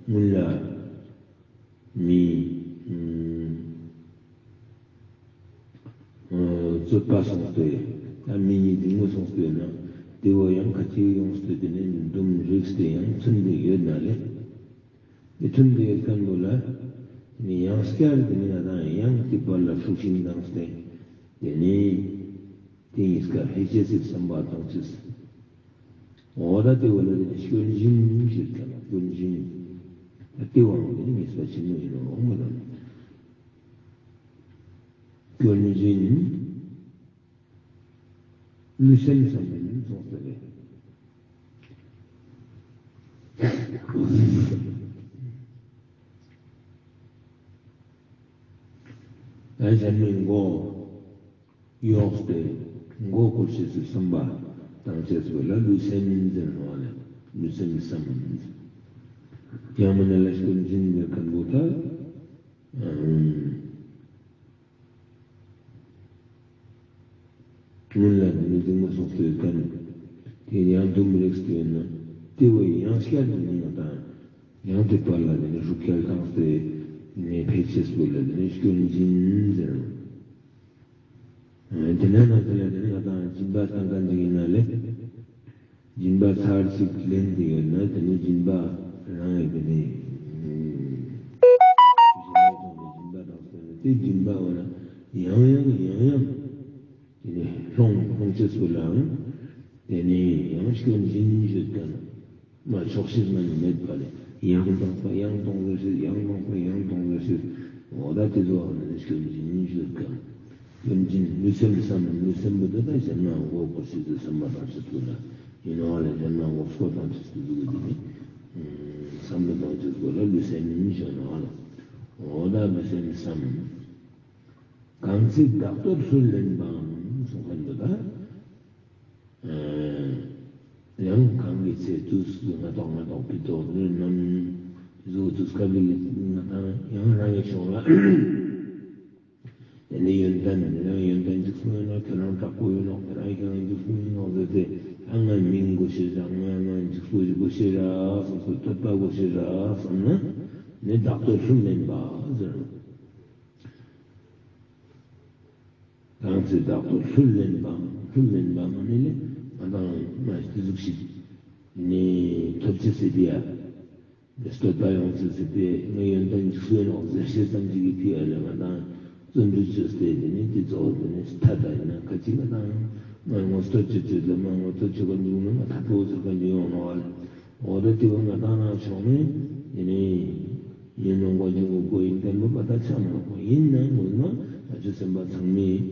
སྔོན་ལ་མི་རྩོད་པ་སོང་སྟེ་ད་མི་གཉིས་འདི་ངོ་སོང་སྟེ་ན་དེ་བོ་ཡང་ཁ་ཅིག་ཡོངས་ཏེ་དེ་ནི་འདུམ་རིགས་ཏེ་ཡང་མཐུན་ཏེ་ཡོད་ན་ལེ། དེ་མཐུན་པའི་སྐད་མོ་ལ། དེ་ནི་ཡང་སྐྱར་དེ་ནི་ང་དང་ཡང་དེ་བར་ལ་ཤུགས་ཤིང་བཏང་སྟེ། དེ་ནི་དེ་གཉིས་ཀ་ཕལ་ཆེར་སྲིད་བསམ་པ་བཏང་ཅེས། འོ་ད་དེ་བོ་ལ་དེ་ནི་སྐྱོན་སྦྱིན་ཞེས་བྱ་ལ་སྐྱོན་སྦྱིན། ད་དེ་བའང་དེ་ནི་ངེས་པ་ཆེན་མོ་ཡིན་ནོ་འོང་མ་དང་། སྐྱོན་སྦྱིན། ལུས་སེམས་སམ་ཡིན་སོང་སྟེ་རེད། ད་གཞན་མའི་མགོ་གཡོགས་ཏེ་མགོ་སྐོར་ཤེས་སུ་བསམ་པ་བཏང་ཅེས་པོ་ལ་ལུས་སེམས་ཟེར་ནོ་ལེ། ལུས་སེམས་སམ། ཡང་མིན་ན་ལ་སྐྱོན་སྦྱིན་ཟེར་མཁན་པོ་ད། སྔོན་ལ་དེ་ནི་འདི་ངོ་སོང་སྟེ་ཡོད་མཁན། དེ་ཡང་འདུམ་རིགས་ཏེ་ཡོད་ན། དེ་བོ་ཡང་སྐྱར་དེ་ནི་ང་དང་ཡང་དེ་བར་ལ་དེ་ནི་ཤུགས་ཁྱེར་བཏང་སྟེ་ནི་ཕལ་ཆེར་པོ་ལ་དེ་ནི་སྐྱོན་སྦྱིན་ཟེར་ནོ། དེ་ནས་ན་དེ་ལ་དེ་ནི་ང་དང་སྦྱིན་པ་བཏང་མཁན་ཅིག་ཡིན་ན་ལེ། སྦྱིན་པ་ཚར་གཅིག་ལེན་ཏེ་ཡོད་ན་དེ་ནི་སྦྱིན་པ་རང་ཡི་དེ་ནི་སྦྱིན་པ་བཏང་སྟེ་སྦྱིན་པ་བོ་ལ་ཡང་ཡང་ཡང་ཡང་དེ་ནི་ལྷོང་ལྷོང་ཅེས་པོ་ལའང་དེ་ནི་ཡང་སྐྱོན་སྦྱིན་ཞུས་ཀ་ནོ། མ་ཆོག་ཤེས་མ་ནི་མེད་པ་ལས་ཡང་གཏོང་པ་ཡང་གཏོང་ཟེར་ཤེས། ཡང་གཏོང་པ་ཡང་གཏོང་ཟེར་ཤེས། འོ་ད་དེ་ཚོ་ཨ་ནི་སྐྱོན་སྦྱིན་ཞུས་ཀ་ནོ། སེམས་ཅན་ལུས་སེམས་སམ། ལུས་སེམས་པོ་དེ་ད་གཞན་མ་མགོ་སྐོར་ཤེས་ཏེ་བསམ་པ་བཏང་ཅེས་པོ་ལ་ཡིན་ནོག་ལེ། གཞན་མ་མགོ་སྐོར་བཏང་ཅེས་པོ་དེ་ནི་བསམ་པ་བཏང་ཅེས་པོ་ལ་ལུས་སེམས་ཞུ་ནོག་ལེ། འོ་ད་ལུས་སེམས་སམ། གང་ཚེ་བདག་བསྟོད་ལྷུར་ལེན་པའང་གསུངས་ཁན་པོ་ད། ཡང་གང་གི་ཚེ་དུས་ང་ཏོག་ང་ཏོག་ཕི་ཏོག་ནི་ནམ་བཟོ་དུས་སྐབས་ལ་ང་ཏང་ཡང་རང་གི་ཕྱོགས་ལ་དེ་ནི་ཡོན་ཏན་ཡང་ཡོན་ཏན་འཇིགས་སུ་ཡིན་ནོག་ཁྱོད་རང་དྲག་པོ་ཡིན་ནོག་ཁྱོད་རང་ཁྱོད་རང་འཇིགས་སུ་ཡིན་ནོག་ཟེར་ཏེ་ཡང་ང་མིང་དགོས་ཤེས་རག་ང་ང་འཇིགས་སུ་དགོས་ཤེས་རག་བསམ་སོ་བསྟོད་པ་དགོས་ཤེས་རག་བསམ་ན་ནི་བདག་བསྟོད་ལྷུར་ལེན་པ་ཟེར། གང་ཚེ་བདག་བསྟོད་ལྷུར་ལེན་པའང་། ལྷུར་ལེན་པའང་ནི་ལེ་ང་ཏང་མ་ཏེ་ཟུག་ཞིག་ནི་ཐོབ་ཅེས་སི་ཕི་ཡ་ནི་བསྟོད་པ་ཡོང་ཅེས་སི་ཕི་ཡ་ངའི་ཡོན་ཏན་འཇིགས་སུ་ཡིན་ནོག་ཟེར་ཤེས་ཙམ་ཞིག་གི་ཕི་ཡ་ལེ་ང་ཏང་བརྩོན་འགྲུས་ཅོས་ཏེ་དེ་ནི་དེ་ཚོ་དེ་ནི་ཐད་ད་ཡིན་ན་ཁ་ཅིག་ང་ཏང་མ་ངོ་བསྟོད་ཅོ་ཅོ་ལ་མ་ངོ་བསྟོད་ཅོ་ག་འཇུག་ན་མ་ཐད་པོ་ཟེར་ག་འཇུག་ཡོང་ནོག་ལེ། འོ་ད་དེ་བོ་ང་ཏང་ན་ཕྱོགས་ནས་དེ་ནས་ཡིན་ནོ་མགོ་འཇུག་གི་མགོ་ཡིན་ཏེ་མོ་པ་ད་ཆ་མ་ནོག་པ་ཡིན་ན་ངོ་མ་ང་ཆོ་སེམས་པ་ཚང་མས་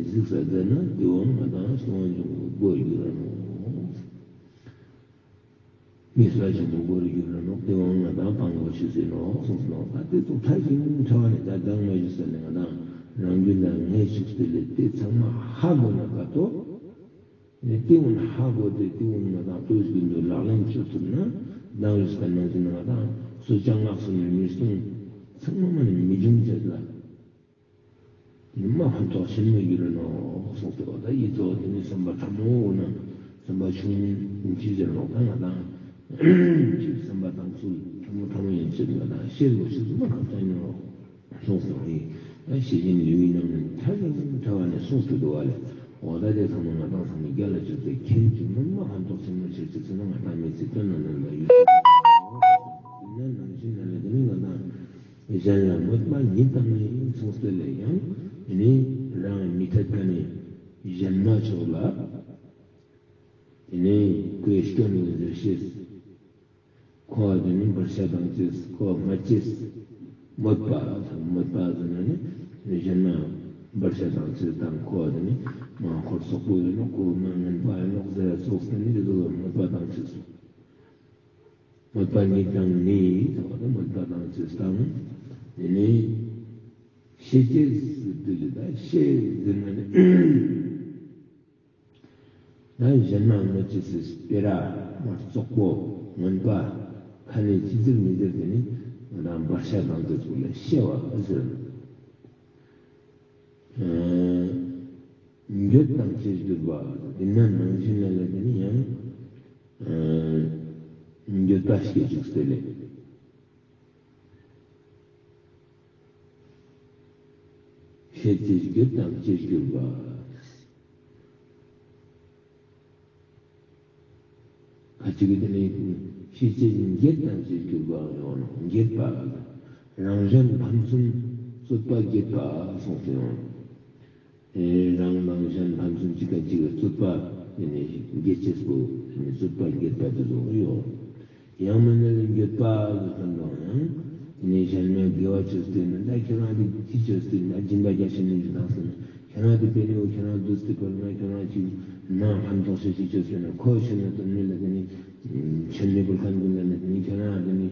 གཟིགས་ས་ཟེར་ན་དེ་བོ་ང་ཏང་ང་ཏང་ན་ཕྱོགས་ནས་མགོ་འཇུག་གི་མགོ་ཡོད་ར་ནོག་ངེས་པ་ཆེན་པོ་མགོ་རུ་འཇུག་ར་ནོག་དེ་བོ་ང་ཏང་སྤང་དགོས་ཤེས་ཟེར་ནོག་གསུངས་སོ་ནོག་ད་དེ་ཚོ་མཐའ་ཞིག་ཕྲ་བ་ནས་ད་གདངས་མ་ཞུས་ས་ནས་ང་ཏང་རང་རྒྱུད་ལ་ངེས་ཅུག་སྟེ་ལས་དེ་ཚང་མ་ཧ་གོ་ན་ག་ཏོ། ནི་དེ་ཀུན་ཧ་གོ་སྟེ་དེ་ཀུན་ང་ཏང་ལྟོས་རྒྱུན་དུ་ལག་ལེན་ཅོ་ཐུབ་ན་མདང་ཞུས་པ་ནང་བཞིན་ང་ཏང་གསོ་སྦྱང་སྔགས་གསུམ་ནི་ཉེས་ལྟུང་ཚང་མ་མ་ནི་མི་འབྱུང་ཅེས་ལ་དེ་ནི་མ་ཕན་ཐོགས་ཆེན་མོ་འགྱུར་ར་ནོག་གསུངས་ཏེ་འོ་ད་ཡིད་གཙོ་བོ་དེ་ནི་སེམས་པ་ཕྲ་མོ་འོ་ན་སེམས་པ་ཆུང་ངུ་ཅི་ཟེར་ནོག་ད་ང་ཏང་ཅིག་སེམས་པ་དང་ཚུལ་ཕྲ་མོ་ཕྲ་མོ་ཡིན་ཕྱིར་ང་ཏང་ཤེས་དགོས་ཤེས་མ་ཁག་ཅན་ཡིན་ནོག་གསུངས་སོ་ཡིན། ད་ཤེས་བཞིན་ལུས་ཡིན་ནམ་ནི་མཐའ་ཡང་བྲལ་བ་ནས་གསུངས་ཏེ་འདུག་བ་ལེ། འོ་ད་དེ་ཚང་མ་ང་ཏང་ཚང་མའི་རྒྱ་ལ་ཅོས་ཏེ་མཁྱེན་ཅུག་ན་མ་ཕན་ཐོགས་ཆེན་མོ་ཆེ་ཆེ་ཚེ་ན་ང་ཏང་མི་ཚེ་དོན་ན་ནང་ལ་ཡོད་ན་ནང་བཞིན་ན་ལེ་དེ་ནི་ང་ཏང་གཞན་ལ་མོས་པ་ཉིད་དང་ནི་གསུངས་ཏེ་ལེ་ཡང་དེ་ནི་རང་མི་འཐད་ཁ་ནི་གཞན་མ་ཕྱོགས་ལ་དེ་ནི་ཁོའི་སྐྱོན་ནི་ཟེར་ཤེས། ཁོ་བ་དེ་ནི་འབར་ཤ་དང་ཅེས་ཁོ་བ་སྨད་ཅེས། མོས་པ་དང་མོས་པ་ཟེར་ན་ནི་གཞན་ན་འབར་ཤ་དང་ཅེས་དང་ཁོ་བ་དེ་ནི་མ་འཁོར་སོག་པོ་ཡིན་ནོག་ཁོ་མ་ངན་པ་ཡིན་ནོག་ཟེར་སོགས་དེ་ནི་དེ་ཚོ་མོས་པ་དང་ཅེས། མོས་པ་ཉིད་དང་ནི་ཟེར་བ་དང་མོས་པ་དང་ཅེས་དང་དེ་ནི་ཤེས་ཅེས་ཟེར་དུས་ལ་ད་ཤེས་ཟེར་ན་ནི། ད་གཞན་མ་སྨད་ཅེས་སི་སྤེ་ར་མ་རྩོག་པོ་ངན་པ་ཁ་ནས་ཅི་ཟེར་མི་ཟེར་དེ་ནི་ང་ཏང་འབར་ཤ་དང་དེ་ཚོ་ལ་ཤེས་པ་ཟེར། འགྱོད་དང་བཅས་གྱུར་པ་དེ་ན་ནང་བཞིན་ལ་ལ་དེ་ནི་ཡང་འགྱོད་པ་སྐྱེ་བཅུག་སྟེ་ལེ། ཤེས་ཅེས་འགྱོད་དང་བཅས་གྱུར་པ། ཁ་ཅིག་གི་དེ་ནི་ཤེས་ཅེས་འགྱོད་དང་བཅས་གྱུར་པའང་ཡོང་ནོག་འགྱོད་པ། རང་གཞན་ཕན་ཚུན་རྩོད་པ་འགྱོད་པ་གསུངས་ཏེ་ཡོང་། རང་དང་གཞན་ཕན་ཚུན་གཅིག་ག་གཅིག་གི་རྩོད་པ་དེ་ནི་འགྱོད་ཅེས་པོ་དེ་ནི་རྩོད་པ་འགྱོད་པ་དེ་ཚོ་ཡོང་། ཡང་མིན་ན་ལ་འགྱོད་པ་ཟེར་ཁན་དང་ཡང་དེ་ནས་གཞན་མའི་དགེ་བ་ཅོས་ཏེ་ན་ད་ཁྱོད་རང་དེ་ཅི་ཅོས་ཏེ་ན་སྦྱིན་པ་རྒྱ་ཆེན་མོ་ཞིག་བཏང་ཟེར་ན་ཁྱོད་རང་དེ་པེ་ནེ་བོ་ཁྱོད་རང་བསྡུས་ཏེ་བོར་ན་ཁྱོད་རང་ཅིག་ནང་ཕན་ཐོགས་ཤེས་ཅི་ཅོས་ཟེར་ན་ཁོ་ཆེན་མོ་དོན་མེད་ལ་དེ་ནས་ཆེན་མོ་བོར་ཁན་ཀུན་ལ་ནི་དེ་ནས་ཁྱོད་རང་དེ་ནས་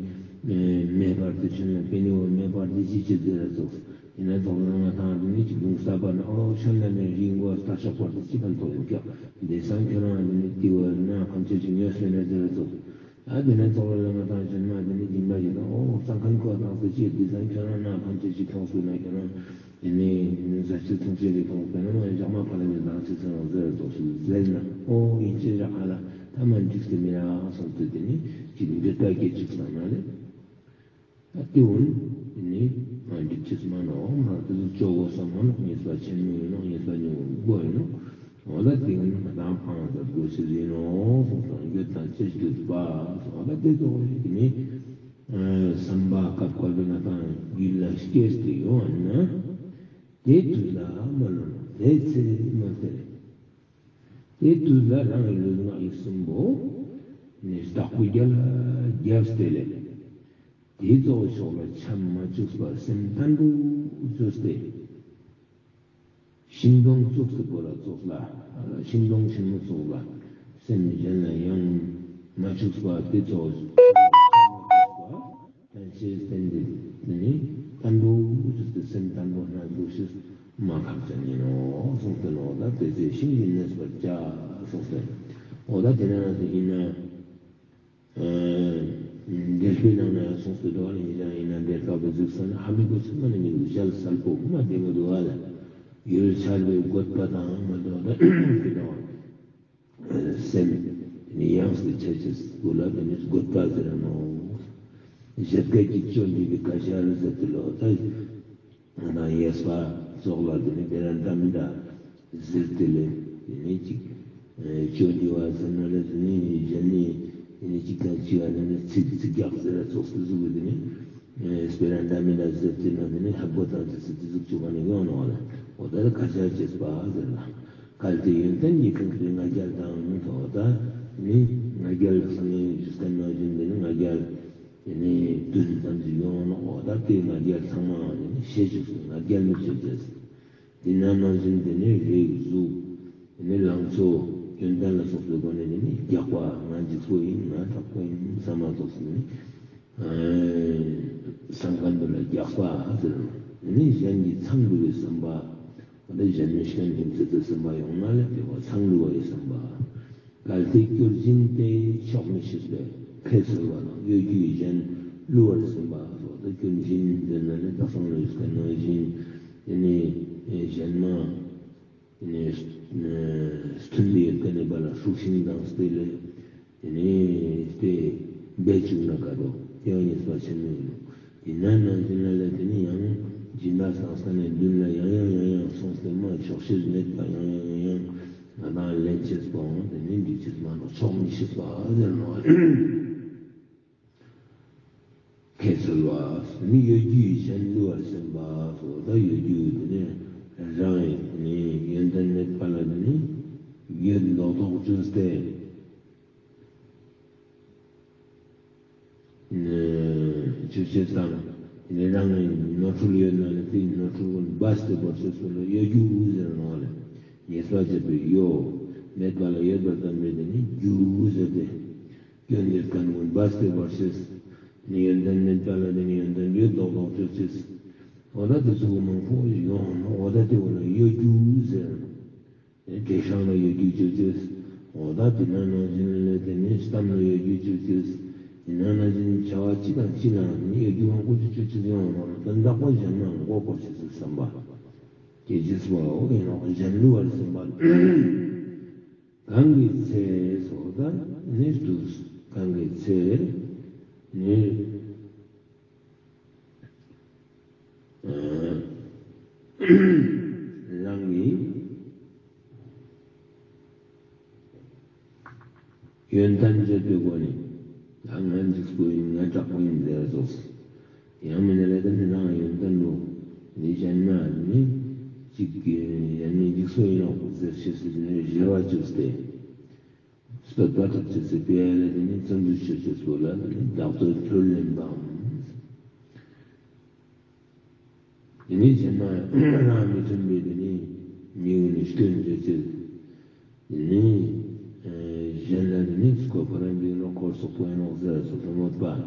མེ་འབར་ཏེ་ཆེན་མོ་པེ་ནེ་བོ་མེ་འབར་ཏེ་ཅི་ཅོས་ཟེར་ར་ཙོགས། ཡིན་ན་ཐོག་ལ་ང་ཏང་དེ་ནི་ཅིག་ལུང་ས་པ་ན་ཨོ་ཤོན་ལ་ནི་རི་མགོ་ལྟ་ཤོག་པར་དུ་ཅི་ཕན་ཐོགས་ཡོད་ཀྱག་དེ་སང་ཁྱོད་རང་དེ་ནི་དེ་བོ་ན་ཕན་ཆད་ཅིག་ཉོས་ཟེར་ན་ཟེར་ར་ཙོགས། ཨ་དེ་ནི་ཐོག་ལ་ང་ཏང་གཞན་མ་དེ་ནི་སྦྱིན་པ་ཞིག་དང་ཨོ་སང་ཁན་ཁོ་དང་སུ་ཅི་དེ་སང་ཁྱོད་རང་ན་ཕན་ཆད་ཅིག་ཁྱོངས་སུ་ན་ཁྱོད་རང་དེ་ནི་ཟ་ཆེ་འཐུང་ཆེ་རིགས་ཁྱོངས་པས་ན་མ་ཞག་མ་ཕ་ལ་ནི་དང་ཆེ་ཚང་ཟེར་ར་ཙོགས་སུ་ཟེར་ན་ཨོ་ཡིན་ཅི་ར་ཧ་ལ་ད་མ་འགྲིག་སྟེ་མི་ར་སོང་སྟེ་དེ་ནི་ཅིག་འདོད་པ་སྐྱེ་ཅིག་སང་ན་ལེ། ད་དེ་འོན་ནི་ང་འགྲིག་ཅེས་མ་ནོག་མ་དེ་ཚོ་ཅོ་གོས་ས་མ་ནོག་ཉེས་པ་ཆེན་མོ་ཡིན་ནོག་ཉེས་པ་ཉུང་ངུ་ཡིན་ནོག་འོ་ད་དེ་འོན་ང་ཏང་ཕང་ཟེར་དགོས་ཤེས་ཡིན་ནོག་སོང་ཙང་འགྱོད་དང་བཅས་གྱུར་པ་འོ་ད་དེ་ཚོ་ནི་བསམ་པ་སྐབས་སྐབས་ལ་ང་ཏང་རྒྱུད་ལ་སྐྱེས་ཏེ་ཡོང་ན་དེ་དུས་ལ་མ་ལོ་ནོག་དེ་ཚེ་མ་ཟེར། དེ་དུས་ལ་རང་གི་ལུས་ངག་ཡིད་གསུམ་པོ་ནི་བདག་པོ་རྒྱལ་ལ་རྒྱལ་སྟེ་ལེ། དེའི་གཙོ་བོ་ཕྱོགས་ལ་ཆ་མ་བཅུག་པར་སེམས་བརྟན་པོ་བཅོས་ཏེ། ཤིང་སྡོང་བཙུགས་སུ་བོར་བ་ཙོགས་ལ། ཤིང་སྡོང་ཆེན་མོ་ཙོགས་ལ། སེམས་གཞན་ལ་ཡང་མ་བཅུག་པ་དེ་ཙོགས། བརྟན་ཤེས་བརྟན་ཏེ་ནི་བརྟན་པོ་བཅུག་སྟེ་སེམས་བརྟན་པོ་སྣ་འཛུགས་ཤིག་མ་ཁག་ཅན་ཡིན་ནོ་གསུངས་ཏེ་ནོ། ད་དེ་ཚེ་ཤིང་བཞིན་གནས་པར་བྱ་གསུངས་ཏེ། འོ་ད་དེ་ན་དེ་ཡིན་ན། འདིར་པའི་ནང་ན་ཡང་གསུངས་ཏེ་འདུག་ཨ་ནི་ཡིན་ན་འདིར་ཀ་བོ་གཟིགས་ས་ན་ཧ་མི་གོ་ཚང་མ་ནི་མི་འདུག་ཞལ་གསལ་པོ་མ་བདེ་མོ་འདུག་ཨ་ལ། ཡུལ་འཆར་བའི་དགོད་པ་དང་མ་འདུག་ད་དེ་དང་སེམས་ནི་ཡངས་ཏེ་ཆ་ཅེས་པོ་ལ་དེ་ནི་དགོད་པ་ཟེར་ནོ། ཞལ་སྐད་ཀྱི་ཅོ་འདྲི་བའི་ཀ་ཤར་ཟེར་ཏེ་ལོ་ད། ང་དང་ཡས་པ་ཙོགས་ལ་དེ་ནི་བེ་ར་འདྲ་མི་འདྲ་ཟེར་ཏེ་ལེ། དེ་ནི་ཅིག་ཅོ་འདྲི་བ་ཟེར་ན་ལེ་དེ་ནི་གཞན་ནི་དེ་ནི་ཅིག་དང་ཅིག་ག་ནི་ཚིག་ཚིག་རྒྱག་ཟེར་ར་ཙོགས་དེ་ཟུག་གི་དེ་ནི་བེ་ར་འདྲ་མི་འདྲ་ཟེར་ཏེ་ན་དེ་ནི་ཧབ་གོ་དང་དེ་ཚིག་དེ་ཟུག་ཅོ་ག་ནི་ཡོང་ནོ་ལ། འོ་ད་ཁ་ཤ་བྱེད་པ་ཟེར་ན། གལ་ཏེ་ཡོན་ཏན་གྱི་ཁང་པའི་ང་རྒྱལ་དང་འོ་ད་ནི་ང་རྒྱལ་སང་ཉིན་ཞུས་ཀ་ནང་བཞིན་དེ་ནི་ང་རྒྱལ། དེ་ནས་བདུན་ཙམ་ཞིག་ཡོང་ནོ། འོ་ད་དེ་ང་རྒྱལ་ཚང་མ་དེ་ནས་ཤེས་བཅུག་སོང་། ང་རྒྱལ་མི་བྱེད་ཅེས། དེ་ན་ནང་བཞིན་དེ་ནས་རིགས་གཟུགས། དེ་ནས་ལང་ཚོ་ཡོན་ཏན་ལ་སོགས་པའི་སྒོ་ནས་དེ་ནས་རྒྱགས་པ་ང་འཇིགས་པོ་ཡིན་ང་དྲག་པོ་ཡིན་བསམ་པ་ཙོགས་ནི་སམ་ཁན་པོ་ལ་རྒྱགས་པ་ཟེར་ནོ། དེ་ནས་གཞན་གྱི་མཚང་འདྲུ་བའི་བསམ་པ། འོ་ད་གཞན་མི་ཤེས་མཁན་སེམས་པ་ཡོང་ན་ལས་དེ་བ་མཚང་འདྲུ་བ་ཡི་བསམ་པ། གལ་ཏེ་སྐྱུར་སྦྱིན་ཏེ་ཆོག་མི་ཤེས་པས་ཁས་སོལ་བ་དང་གཡོ་སྒྱུའི་གཞན་བསླུ་བར་སེམས་པ་སོགས་དང་། སྐྱུར་སྦྱིན་ཟེར་ན་ནི་ད་སང་ལ་ཡོད་ཀ་ནང་བཞིན་དེ་ནི་གཞན་མ་དེ་ནི་མཐུན་པའི་ཡོད་ཀ་ནི་བ་ལ་ཧྲུག་ཤིང་དང་སྟེ་ལས་དེ་ནི་སྟེ་འབད་བཅུག་ན་དགའ་དོ་དེ་ཡང་ཉེས་པ་ཆེན་མོ་ཡིན་ནོ། དེ་ན་ནང་བཞིན་ལ་ལས་དེ་ནི་ཡང་སྦྱིན་པ་བཏང་ས་ནས་མདུན་ལ་ཡང་ཡང་ཡང་ཡང་སོང་སྟེ་མ་ཆོག་ཤེས་མེད་པ་ཡང་ཡང་ཡང་ཡང་ང་དང་ལེན་ཅེས་པའང་དེ་ནི་འདི་ཅེས་མ་ནོ་ཆོག་མི་ཤེས་པ་ཟེར་ནོ། ཁས་སོལ་བ་ནི་གཡོ་སྒྱུའི་གཞན་བསླུ་བར་སེམས་པ་སོགས་ད་གཡོ་སྒྱུ་དེ་ནི་རང་ཡིན་ནི་ཡོན་ཏན་མེད་པ་ལ་དེ་ནི་ཡོད་མདོག་མདོག་བཅོས་ཏེ། ཆོས་བྱེད་སྟངས་ནི་རང་ངི་ནོར་འཁྲུལ་ཡོད་ན་ལས་དེ་ནོར་འཁྲུལ་ཀུན་སྦས་ཏེ་བོར་ཤེས་པོ་ལ་གཡོ་སྒྱུ་ཟེར་ནོ་ལེ། ཉེས་པ་བྱེད་པའི་གཡོ། མེད་པ་ལ་ཡོད་པར་སྟོན་པའི་དེ་ནི་སྒྱུ་ཟེར་ཏེ། སྐྱོན་ཡོད་མཁན་ཀུན་སྦས་ཏེ་བོར་ཤེས། ནི་ཡོན་ཏན་མེད་པ་ལ་དེ་ནི་ཡོན་ཏན་ཡོད་མདོག་མདོག་བཅོས་ཤེས། འོ་ད་དེ་ཚོ་མང་པོ་ཡོང་ནོ། འོ་ད་དེ་བོ་ལ་གཡོ་སྒྱུ་ཟེར་ནོ། དེ་སྒྲ་གཞན་ལ་གཡོ་སྒྱུ་བཅོས་ཅེས། འོ་ད་དེ་ན་ནང་བཞིན་ལས་དེ་ནི་གཏམ་ལ་གཡོ་སྒྱུ་བཅོས་ཅེས། དེ་ན་ནང་བཞིན་བྱ་བ་ཅི་དང་ཅི་ལའང་ནི་གཡོ་སྒྱུ་མང་པོ་ཅིག་བཅོས་ཅེས་ཡོང་ནོ། དོན་དག་པོ་གཞན་ལའང་མགོ་འཁོར་ཅེས་སི་བསམ་པ། དེ་རྗེས་སུ་བའོ་ཡིན་ནོ། གཞན་བསླུ་བར་སེམས་པ། གང་གི་ཚེ་སོགས་དང་ནི་དུས་གང་གི་ཚེ་ནི། རང་གི་ཡོན་ཏན་བརྗོད་པའི་སྒོ་ནས་ད་ང་འཇིགས་པོ་ཡིན་ང་དྲག་པོ་ཡིན་ཟེར་ཙོགས། ཡང་མིན་ན་ལས་དེ་ནི་རང་ཡོན་ཏན་ལོ་འདི་གཞན་མ་ནི་གཅིག་གི་ཡང་ནི་འཇིགས་པོ་ཡིན་ནོ་ཟེར་ཤེས་སི་ནི་བརྗེ་བ་བཅོས་ཏེ། བསྟོད་པ་ཐོབ་ཅེས་སི་དཔེ་ལ་དེ་ནི་བརྩོན་འགྲུས་ཆོས་ཅེས་པོ་ལ་དེ་ནི་བདག་བསྟོད་ལྷུར་ལེན་པའམ། དེ་ནི་གཞན་མ་རང་མི་མཐུན་པའི་དེ་ནི་མི་ཡུལ་ནི་སྐྱོན་བརྗོད་ཅེས། དེ་ནི་གཞན་ལ་དེ་ནི་ཁོ་ཁོ་རང་གི་ནོ་འཁོར་སོག་པོ་ཡིན་ནོ་ཟེར་སོགས་སུ་མོས་པ།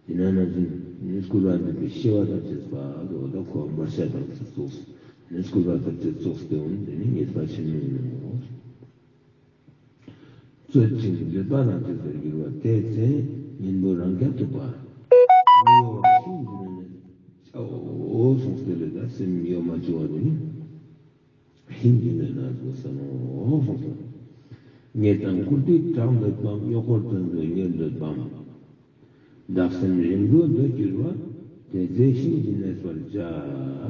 དེ་ན་ནང་བཞིན་དེ་ནི་སྐུར་བ་འདེབས་པའི་ཤེས་པ་ཐོབ་ཅེས་པ་དོ་ད་ཁོ་འབར་ཤ་དང་ཚིག་ཙོགས་དེ་ནི་སྐུར་བ་ཐོབ་ཅེས་ཙོགས་ཏེ་འོན་དེ་ནི་ཉེས་པ་ཆེན་མོ་ཡིན་ནོ། རྩོད་ཅིང་འགྱོད་པ་དང་བཅས་པར་འགྱུར་བ་དེ་ཚེ་གཉེན་པོ་རང་རྐྱ་ཐུབ་པ། མི་གཡོ་བར་ཤིང་འཛིན་ནས་ནི་ཨོ་གསུངས་ཏེ་ལེ་ད་སེམས་གཡོ་མ་བཅུག་པ་དེ་ནི་ཤིང་འཛིན་ནས་ན་དགོས་ས་ནོ་གསུངས་ཏེ། ཉེས་དང་བཀུར་སྟིས་གྲགས་འདོད་པའམ། གཡོག་འཁོར་དོན་དུ་གཉེར་འདོད་པའམ། བདག་སེམས་རིང་པོ་འདོད་གྱུར་པ། དེ་ཚེ་ཤིང་འཛིན་གནས་པར་བྱ་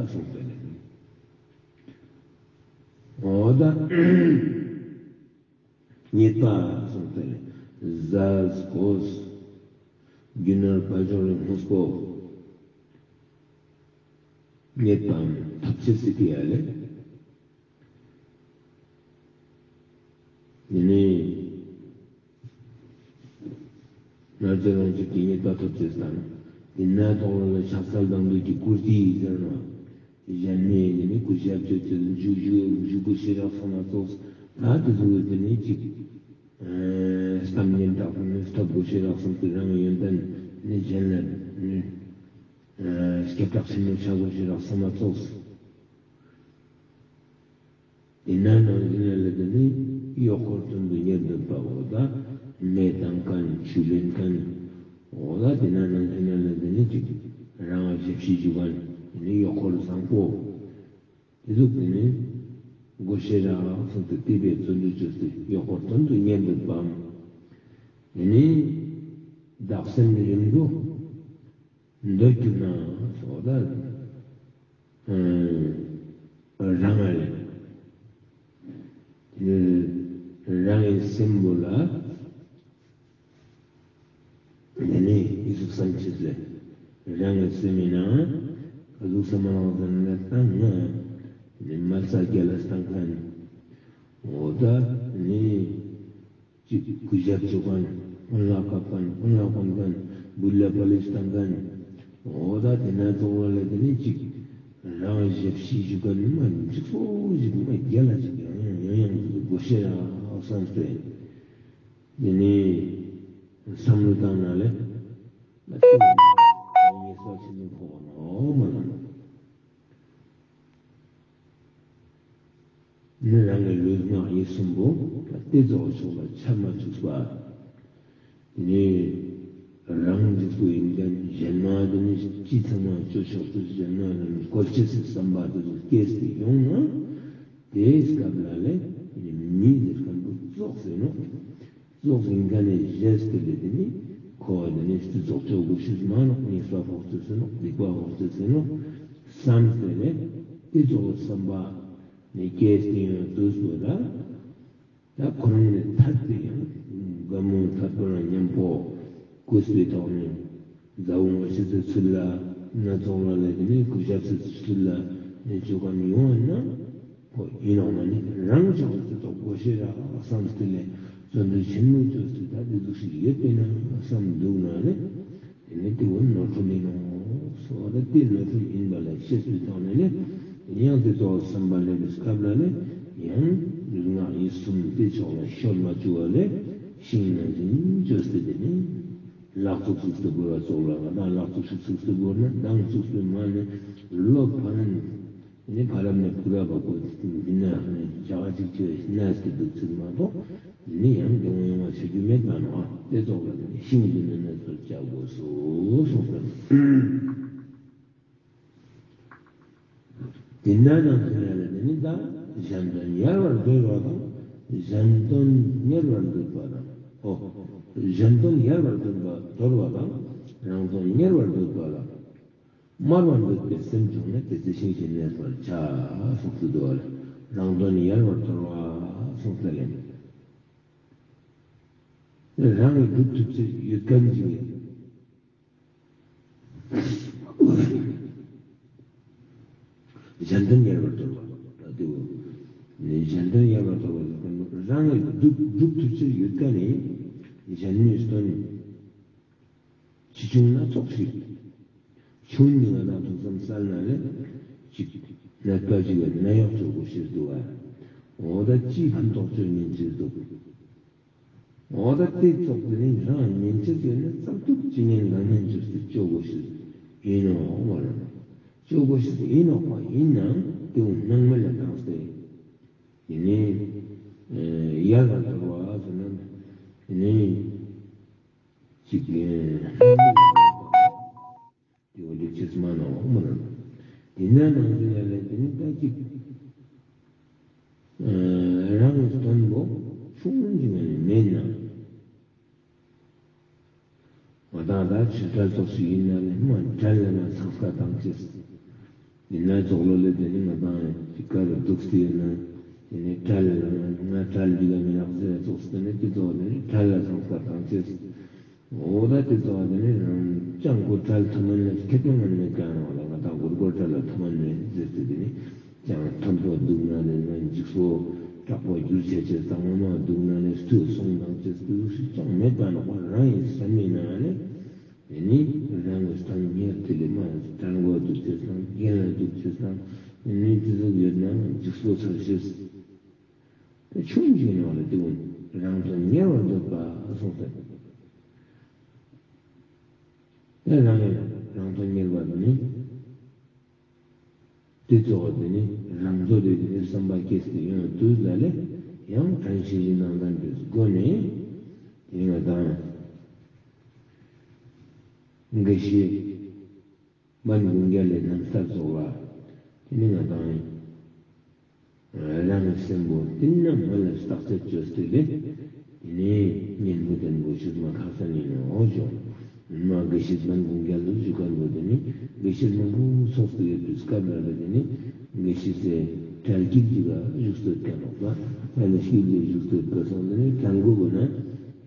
གསུངས་ཏེ་ལེ། འོ་ད་ཉེས་པ་གསུངས་ཏེ་ལེ། ཟས་གོས་རྒྱུ་ནོར་བ་ཅོ་རི་དངོས་པོ་ཉེས་པའམ་ཐོབ་ཅེས་སི་ཕི་ཡ་ལེ། དེ་ནི་ནར་ཅོ་རང་ཅིག་གི་ཉེས་པ་ཐོབ་ཅེས་དང་། དེ་ན་ཐོག་ལ་ཕྱག་འཚལ་དང་འདོད་ཀྱི་བཀུར་སྟི་ཟེར་ནོ། གཞན་མའི་ནི་གུས་ཞབས་ཅོ་ཅེས་ཞུ་ཞུ་ཞུ་དགོས་ཤེས་རག་སོང་ན་ཙོགས། ད་དེ་ཚོ་གི་ནི་ཅིག་ཨ་གཏམ་ངན་དག་ནི་ཐོབ་དགོས་ཤེས་རག་སོང་སྟེ་རང་གི་ཡོན་ཏན་ནི་གཞན་ལ་ནི་ཨ་སྐྱེ་གྲགས་ཆེན་མོ་ཆགས་དགོས་ཤེས་རག་སོང་ན་ཙོགས། དེ་ན་ནང་བཞིན་ལ་ལ་དེ་ནི་གཡོག་འཁོར་དོན་དུ་གཉེར་འདོད་པ་འོ་ད་མེ་བཏང་མཁན་ཆུ་ལེན་མཁན་འོ་ད་དེ་ན་ནང་བཞིན་ལ་ལ་དེ་ནི་ཅིག་རང་ཞབས་ཕྱི་ཞུ་མཁན་དེ་ནི་གཡོག་འཁོར་བཟང་པོ་དེ་ཟུག་དེ་ནི་དགོས་ཤེས་རག་སོང་སྟེ་དེ་བས་བརྩོན་འགྲུས་བཅོས་ཏེ་གཡོག་འཁོར་དོན་དུ་གཉེར་འདོད་པའམ་དེ་ནི་བདག་སེམས་རིམ་གྲོ་འདོད་གྱུར་ན་སོགས་ད་རང་ལས་རང་གི་སེམས་པོ་ལ་དེ་ནས་ཡིད་སུ་བསམ་ཅེས་ལས་རང་གི་སེམས་ཡིན་ན་ག་ཟུག་བསམ་མ་ནོག་ཟེར་ན་ད་ང་དེ་ནས་མལ་ས་རྒྱལ་ལ་བཏང་མཁན་འོ་ད་དེ་ནས། ཅིག་གུས་ཞབས་ཅོ་མཁན། དཔོན་ལ་དགའ་མཁན། དཔོན་ལ་དགའ་མཁན། བུ་ལ་ཕ་ལེ་བཏང་མཁན། འོ་ད་དེ་ན་ཙོགས་ལ་ལས་དེ་ནི་ཅིག་རང་ཞབས་ཕྱི་ཞུ་མཁན་མ་འཇིགས་སོ་ཞིག་མ་རྒྱལ་ལ་ཅིག་ཡང་ཡང་ཡང་ཡང་དགོས་ཤེས་རག་བསམ་སྟེ། དེ་ནི་བསམ་བློ་བཏང་ན་ལས་ད་ཅིག་ངེས་པ་ཆེན་པོ་ཕོག་ནོག་མ་ལ། ནི་རང་གི་ལུས་ངག་ཡིད་གསུམ་པོ་དེ་ཙོགས་ཕྱོགས་ལ་ཆ་མ་བཅུག་པ། དེ་ནི་རང་འཇིགས་པོ་ཡིན་མཁན་གཞན་མ་དེ་ནི་ཅི་ཚང་མ་ཅོ་ཆོག་ཏུ་གཞན་མ་དེ་ནི་བཀོལ་ཅེས་སི་བསམ་པ་དེ་ཚོ་སྐྱེས་ཏེ་ཡོང་ན་དེའི་སྐབས་ལ་ལས་དེ་ནི་མི་ཟེར་མཁན་པོ་ཙོགས་ཟེར་ནོག་ཙོགས་ཡིན་མཁན་ནི་ཞེས་ཏེ་ལས་དེ་ནི་ཁོ་བ་དེ་ནི་སྤྱི་ཚོགས་ཅོ་དགོས་ཤེས་མ་ནོག་ཉེས་པ་ཕོག་ཅེས་ཟེར་ནོག་སྡིག་པ་ཕོག་ཅེས་ཟེར་ནོག་བསམ་སྟེ་ལས་དེ་ཙོགས་བསམ་པ་ནི་སྐྱེས་ཏེ་ཡོང་དུས་སུ་ལ་ད་ཁོ་རང་ནི་ཐད་དེ་ཡང་དགའ་མོ་ཐད་པ་ལ་མཉམ་པོ་གུས་པའི་ཐོག་ནས་མཛའ་བོ་ངོ་ཤེས་སི་ཚུལ་ལ་སྣ་ཚོགས་ལ་ལས་དེ་ནི་གུས་ཞབས་སི་ཚུལ་ལ་ནི་ཅོ་མཁན་ཡོང་བ་ན། ཁོ་ཡིན་ནོག་མ་ནི་རང་ཅག་གི་སྤྱི་ཚོགས་དགོས་ཤེས་རག་བསམ་སྟེ་ལས་བརྩོན་འགྲུས་ཆེན་མོ་བཅོས་ཏེ་ད་དེ་ཟུག་ཞིག་ཡོད་པས་ན་བསམ་འདུག་ན་ལས་དེ་ནི་དེ་བོ་ནོར་འཁྲུལ་ཡིན་ནོག་སོ། ད་དེ་ནོར་འཁྲུལ་ཡིན་པ་ལ་ཤེས་པའི་ཐོག་ནས་ལས་ཡང་དེ་ཙོགས་བསམ་པ་ལེན་པའི་སྐབས་ལ་ལས་ཡང་ལུས་ངག་ཡིད་གསུམ་དེ་ཕྱོགས་ལ་ཤོར་མ་བཅུག་པ་ལས་ཤིང་ནང་བཞིན་བཅོས་ཏེ་དེ་ནི་ལག་བཙུགས་བཙུགས་ཏེ་བོར་བ་ཙོགས་ལ་ང་དང་ལག་བཙུགས་ཤིག་བཙུགས་ཏེ་བོར་ན་མདང་བཙུགས་པའི་མ་ནི་ལོ་ཕ་རན། ནི་ཕ་རབ་ནས་བུ་རབ་པ་ཀོ་འདི་ན་ནི་བྱ་བ་ཅིག་ཅོས་ནས་ཏེ་འདུག་ཚུལ་མ་གཏོགས་ནི་ཡང་དེ་ངོ་ཡོང་བ་བྱེད་རྒྱུ་མེད་ན་ནོག་དེ་ཙོགས་ལ་ནི་ཤིང་འདི་ནི་ནས་ཚུར་བཅག་དགོས་སོ་གསུངས་པས། དེ་ན་ནང་དེ་ན་ལ་དེ་ནི་ད་གཞན་དོན་ཡལ་བར་དོར་བ་དང་གཞན་དོན་གཉེར་བར་འདོད་པ་དང་། ཨོ། གཞན་དོན་ཡལ་བར་དོར་བ་དོར་བ་དང་རང་དོན་གཉེར་བར་འདོད་པ་ལ། དམར་བར་འདོད་པའི་སེམས་བྱུང་ན་དེ་ཚེ་ཤིང་བཞིན་གནས་པར་བྱ། གསུངས་སུ་འདུག་པ་ལ། རང་དོན་ཡལ་བར་དོར་བ་གསུངས་ཏེ་ལེན། རང་གི་སྒྲུབ་ཐུབ་ཅེས་ཡོད་མཁན་ཅིག་ཡིན། གཞན་དོན་ཡལ་བར་དོར་བ་ད་དེ་བོ། གཞན་དོན་ཡལ་བར་དོར་བ་རང་གི་སྒྲུབ་སྒྲུབ་ཐུབ་ཅེས་ཡོད་མཁན་ནི་གཞན་མིའི་དོན། ཆེ་ཆུང་སྣ་ཚོགས་ཤིག་ཆུང་ངུ་ང་དང་ཐུགས་བསམ་གསལ་ན་ལས་ཅིག་ནད་པ་ཅིག་ལ་ནད་གཡོག་ཅོ་དགོས་ཤེས་འདུག་པ། འོ་ད་ཅི་ཕན་ཐོགས་ཅོ་ཉན་ཅེས་འདུག་འོ་ད་དེ་ཙོགས་དེ་ནི་རང་ཉན་ཅེས་ཡོད་ན་ཙམ་ཐུབ་ཅི་ཉན་གང་ཉན་ཅོས་ཏེ་ཅོ་དགོས་ཤེས་ཡིན་ནོག་མ་རེད། ཅོ་དགོས་ཤེས་ཡིན་ནོག་པ་ཡིན་ནའང་དེ་བོ་སྣང་མེད་ལ་བཏང་སྟེ། དེ་ནི་ཡལ་བར་དོར་བ་ཟེར་ན་དེ་ནི། ཅིག་ཡང་དེ་བོ་འགྲིག་ཅེས་མ་ནོག་མ་རེད། དེ་ན་ནང་དེ་ན་ལས་དེ་ནི་ད་ཅིག་རང་གི་དོན་པོ་ཆུང་ངུ་ཞིག་ནས་མེད་ན། ང་དང་ད་ཆོས་གྲལ་ཙོགས་ཤིག་ཡིན་ན་ལས་མ་གྲལ་ལ་མ་སངས་ཀ་བཏང་ཅེས། ཡིན་ན་ཙོགས་ལོ་ལས་དེ་ནི་ང་དང་ཅིག་ག་རུ་འདུག་སྟེ་ཡོད་ན། དེ་ནི་གྲལ་ལ་ང་གྲལ་འདི་ག་མི་ནག་ཟེར་ཙོགས་དེ་ནི་དེ་ཙོགས་དེ་ནི་གྲལ་ལ་སངས་ཀ་བཏང་ཅེས། འོ་ད་དེ་ཙོགས་དེ་ནི་རང་ཅང་གོ་གྲལ་ཐུ་མན་ལ་ཁེ་ཏོ་ངན་མེད་ཀྱང་ང་དང་གོར་གོར་གྲལ་ལ་ཐུ་མན་མེད་ཟེར་ཏེ་དེ་ནི་ཅང་ཐོན་པོ་འདུག་ན་ལས་ན་འཇིགས་སོ་དྲག་པོ་འགྱུར་ཆེ་ཆེ་དང་ངོ་མ་འདུག་ན་ལས་སྟོད་སོང་དང་ཅེས་ཏུ་ཞིག་ཅང་མེད་པ་ནོག་པ་རང་ཡིན་བསམ་མེད་ན་ལས། དེ་ནི་རང་གི་སྟོན་ཉེར་དེ་ལས་མ་དྲན་གོ་འདུག་ཅེས་དང་། རྒན་ལ་འདུག་ཅེས་དང་། དེ་ནི་དེ་ཟུག་ཡོད་ན་འཇིགས་པོ་ཚར་ཤེས། དེ་ཆུང་ཅིག་ནང་ལ་དེ་ཀུན་རང་དོན་གཉེར་བར་འདོད་པ་གསུངས་ཏེ། དེ་རང་ཡང་རང་དོན་གཉེར་བ་དེ་ནི། དེ་ཚོགས་དེ་ནི་རང་ཚོ་དེ་ནི་བསམ་པ་སྐྱེས་ཏེ་ཡོང་དུས་ལ་ལས་ཡང་དྲན་ཤེས་ཀྱི་ནང་ལ་འདྲེས་སྒོ་ནས་དེ་ང་དང་དགེ་བཤེས་འབན་ཀུན་རྒྱལ་ལས་རྣམ་ཐར་ཚོགས་ལ་དེ་ནི་ང་དང་རང་གི་སེམས་པོ་དེ་ནི་མ་ལ་བརྟག་དཔྱད་བཅོས་ཏེ་ལས་དེ་ནི་གཉེན་པོ་བསྟེན་དགོས་ཤེས་མ་ཁག་ས་ནི་ནོ་ཞོག་མ་དགེ་བཤེས་འབན་ཀུན་རྒྱལ་དུ་བཞུགས་མཁན་པོ་དེ་ནི་དགེ་བཤེས་མང་པོ་ཚོགས་སུ་ཡོད་པའི་སྐབས་ལ་ལ་དེ་ནི་དགེ་བཤེས་སི་གྲལ་དཀྱིལ་ཅིག་ལ་བཞུགས་སྟོད་མཁན་ནོག་པ། གྲལ་དཀྱིལ་ཅིག་བཞུགས་སྟོད་པ་སོང་དེ་ནི་གྲལ་མགོ་བོ་ན་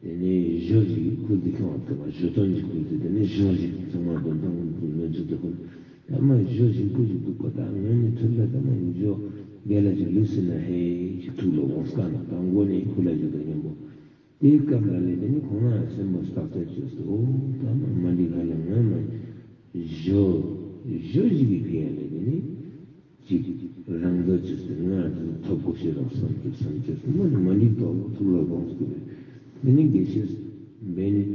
དེ་ནི་ཞོ་ཞིག་ཁུར་ཏེ་ཁྱོང་བ་ཞོ་ཐོན་ཅིག་ཁུར་ཏེ་དེ་ནི་ཞོ་ཞིག་ཚང་མ་དོན་ཐང་ལོན་ཅིག་ཏུ་ཁུར། ད་མ་ཞོ་ཞིམ་པོ་ཞིག་འདུག་པ། ད་ངོས་ནས་ཐུབ་ལ་ད་མ་ཞོ་རྒྱལ་ལ་ཅིག་ལུས་ཟིན་ན་ཧེ་ཞིག་ཐུགས་ལ་དགོངས་ཀ་ནོག་ད་མགོ་ནས་ཁུ་ལ་ཞིག་དང་མཉམ་པོ། དེའི་སྐབས་ལ་ལས་དེ་ནི་ཁོང་ང་སེམས་པོ་བརྟག་དཔྱད་བཅོས་ཏེ། འོ་ད་མ་མ་འགྲིག་ག་ལ་ང་མ་ཞོ་ཞོ་ཞིག་གི་ཕི་ཡ་ལས་དེ་ནི་ཅིག་རང་འདོད་བཅོས་ཏེ་ང་ཐོབ་དགོས་ཤེས་རང་བསམ་གྱིས་བསམ་གྱིས་མ་ནི་མ་འགྲིག་ཏོ་ཐུགས་ལ་དགོངས་ཏེ། དེ་ནི་དགེ་བཤེས་འབན་